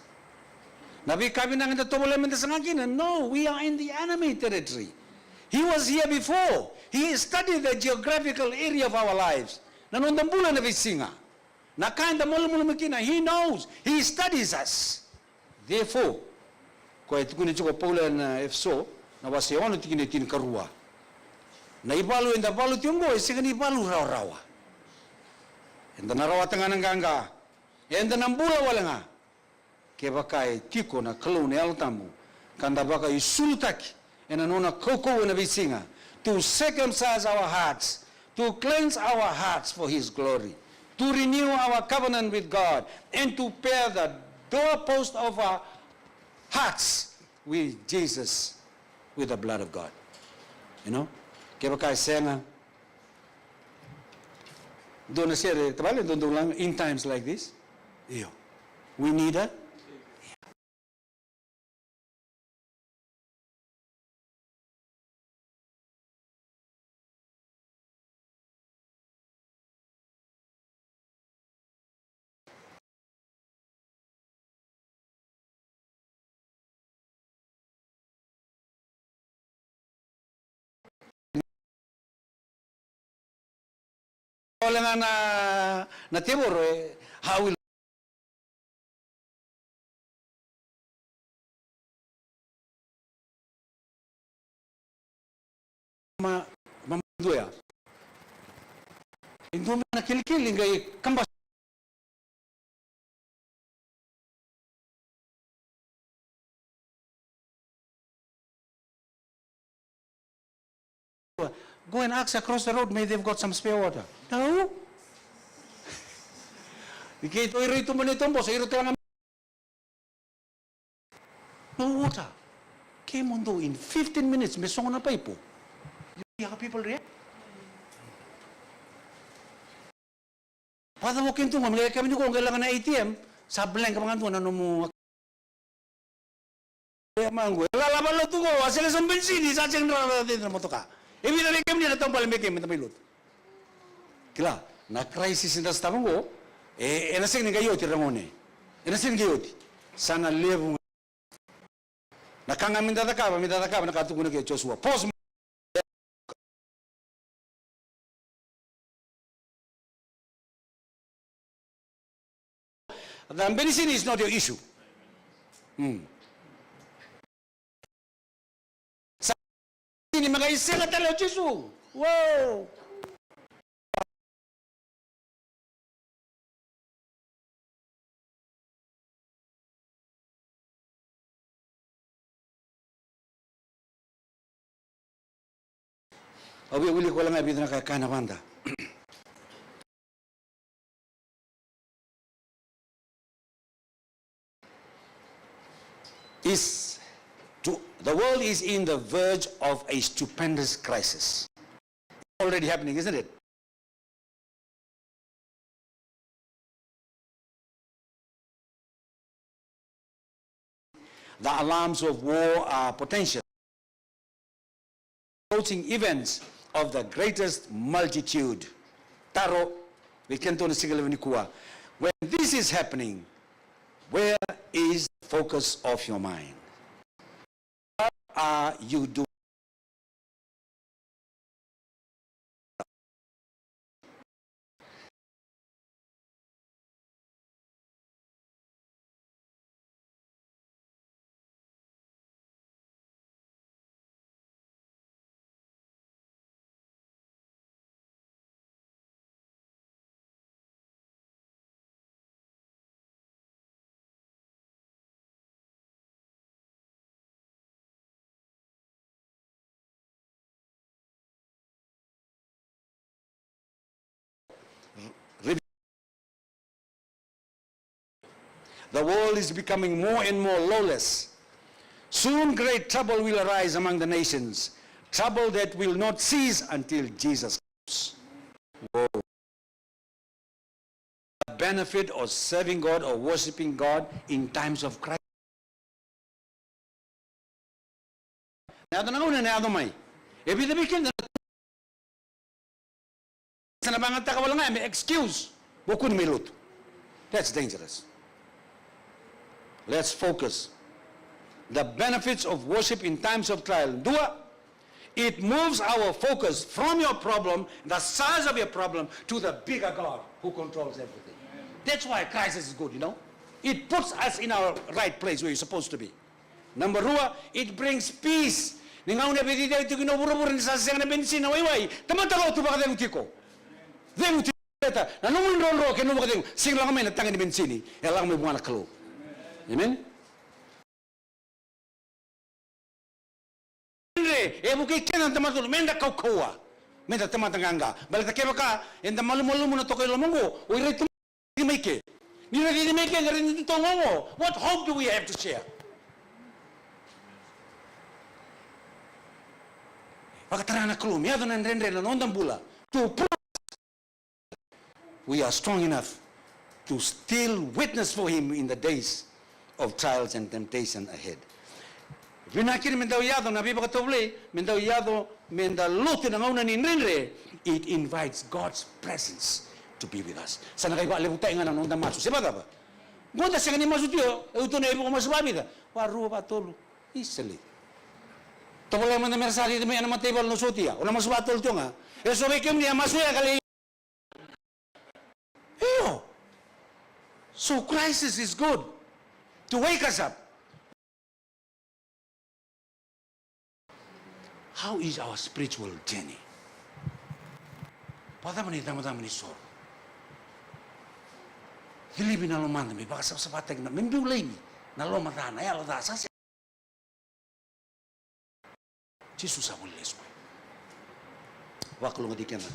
Na veika vinaka eda tovolea meda saga kina. No, we are in the enemy territory. He was here before. He studied the geographical area of our lives. Na noda bula na veisiga. Na ka eda malumalumu kina. He knows. He studies us. Therefore, koya e tukuna tiko o Paula ena Efeso, na wase ono tikina e tinikarua. Na ivalu eda valu tiko oqo e sega ni valu rawarawa. Eda na rawata ga na qaqa. Eda na bula wale ga. Kevaka e tiko na Kalou na Yalo Tabu, ka da vakaisulutaki ena nona kaukauwa ena veisiga, to circumcise our hearts, to cleanse our hearts for his glory, to renew our covenant with God, and to pare the doorpost of our hearts with Jesus, with the blood of God. You know? Kevaka e sega, dua na sere tavale dodou laga in times like this. Io. We need a Ole ga na, na tevoro e, how will ma, ma dua ya. E dua na kilikili qai kaba. Go and ask across the road, maybe they've got some spare water. No. Ni keitou ira i tuba ni toboso, ira tale ga. No water. Kemudou in fifteen minutes me sogo na paipo. You see how people react? Vacava o kemudou qo me qai kemuni qo qai laga na A T M, sa blank vakadua na nomu. E maqu, e lalava lotu qo, a sega ni sa benisini, sa sega ni rawa na motoka. E vica vei kemuni na taubale me kemuni na mai lotu. Kila, na crisis eda sotava qo, e, ena sega ni qai oti ragone. Ena sega ni qai oti. Sa na levu ga. Na ka ga me da cakava, me da cakava na ka tukuna ke Josua. Pause. The benisini is not your issue. Mm. Sa ni maka isega tale o Jisu. Wow. Au via wilika wale ga e vica na ka e kaya na vada. Is to, the world is in the verge of a stupendous crisis. Already happening, isn't it? The alarms of war are potential. Approaching events of the greatest multitude. Taro, vei kedatou na siga levu nikua. When this is happening, where is the focus of your mind? What are you doing? The world is becoming more and more lawless. Soon great trouble will arise among the nations, trouble that will not cease until Jesus comes. Whoa. The benefit of serving God or worshiping God in times of crisis. Na yaco na gauna ena yaco mai. E vica vei keda na sa na vagataka wale ga me excuse. Mo kua ni mai lotu. That's dangerous. Let's focus. The benefits of worship in times of trial. Dua, it moves our focus from your problem, the size of your problem, to the bigger God who controls everything. That's why crisis is good, you know. It puts us in our right place where you're supposed to be. Number rua, it brings peace. Ni gauna e veiciciyaki tiko kina o vuravura ni sa sega na benisini, na waiwai, tamata lotu vakacegu tiko. Cegu tiko. Beta na nomu idrodro kei na nomu vakacegu, sega ni lako mai na taqa ni penisini, e lako mai vua na Kalou. Amen. Dredre e vukei keda na tamata tolu, meda kaukauwa, meda tamata qaqa. Baleta kevaka eda malumalumu na toka i loma oqo, o ira e tu mai ke. Ni raici mai ke, qai raici tu oqo. What hope do we have to share? Vakatara na Kalou me yaco na dredre na noda bula. To prove we are strong enough to still witness for him in the days of trials and temptation ahead. Vinaka kina me dau yaco na veivakatovolei, me dau yaco, me da lotu na gauna ni dredre, it invites God's presence to be with us. Sa na qai vakalevutaki ga na noda masu, se vakacava? Qo da sega ni masu tio, e uto na ivoko masu vavica? Varua, vatolu, easily. Tovolea mada me ra sa raica mai na mataivalu na sotia, o na masu vatolu tio ga. E so vei kemuni a masu ya ka lai. Io. So crisis is good to wake us up. How is our spiritual journey? Vakacava na icabocabo ni soro? Cilivi na lomada me vakasavasavataki, na me biu laivi na loma ca, na yalo ca, sa se Jisu sa voli lesu mai. Vakalougatataki keda.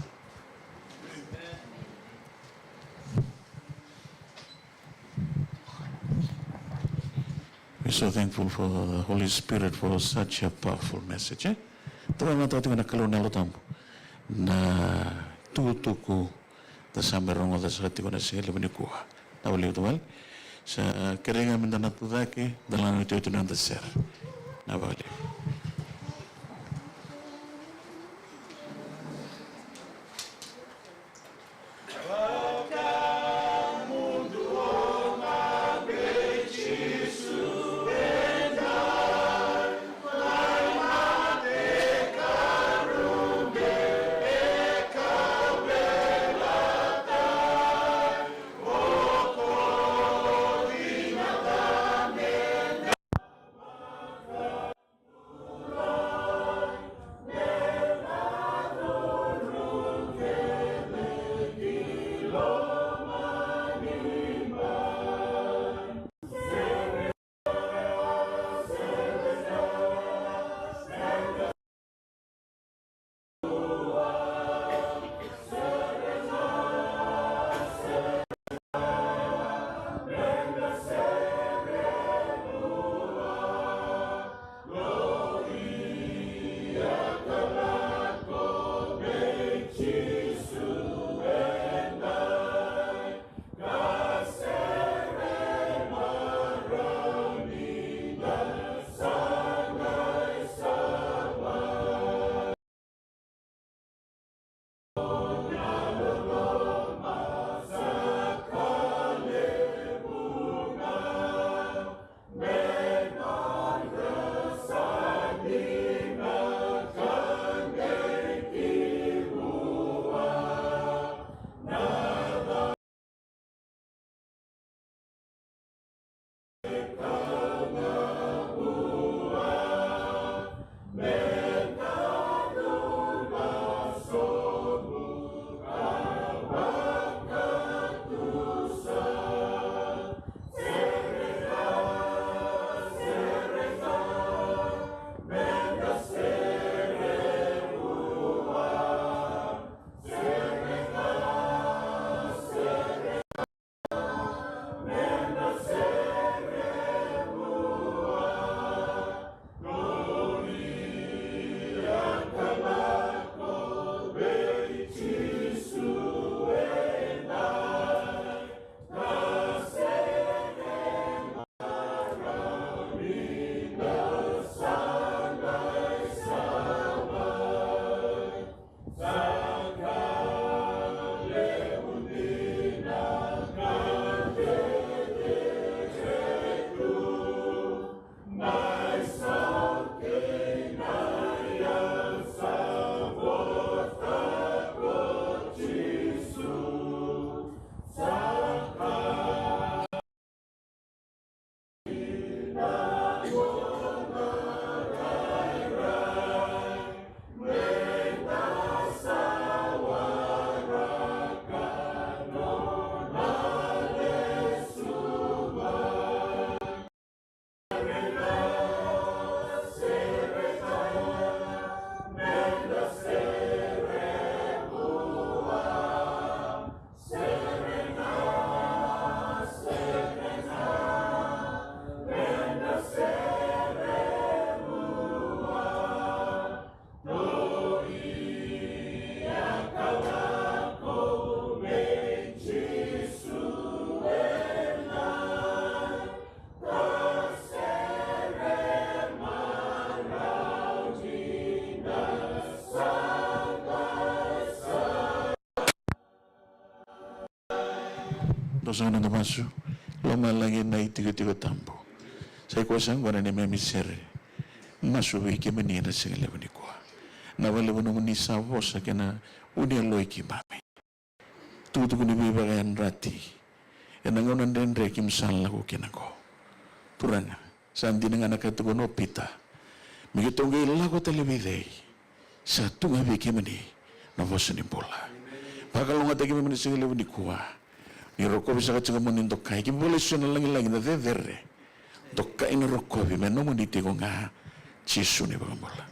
We're so thankful for the Holy Spirit for such a powerful message, eh? Tavaya mada tiko na Kalou na Yalo Tabu. Na tukutuku da sa mai rogoca sara tiko na siga levu nikua. Na vale, na vale. Sa kerei ga me da na tucake, da lako na iotioti ni noda sere. Na vale. Sa na noda masu. Lomalagi na itikotiko tabu. Sa i koya sa qo na neimami sere. Masu vei kemuni ena siga levu nikua. Na vakalevu nomuni sa vosa kei na vu ni yaloi keimami. Tukutuku ni veivakayadrati. Ena gauna dredre keimami sa lako kina qo. Turaga, sa dina ga na ka tukuna o Pita. Me keitou qai lako tale vei cei? Sa tu ga vei kemuni na vosa ni bula. Vakalougatataki keimami ena siga levu nikua. Ni rokovi saka tiko mo ni dokai. Keimami volai eso na lagilagi, na cecere. Dokai na rokovi me nomuni tiko ga, Jisu na iVakabula.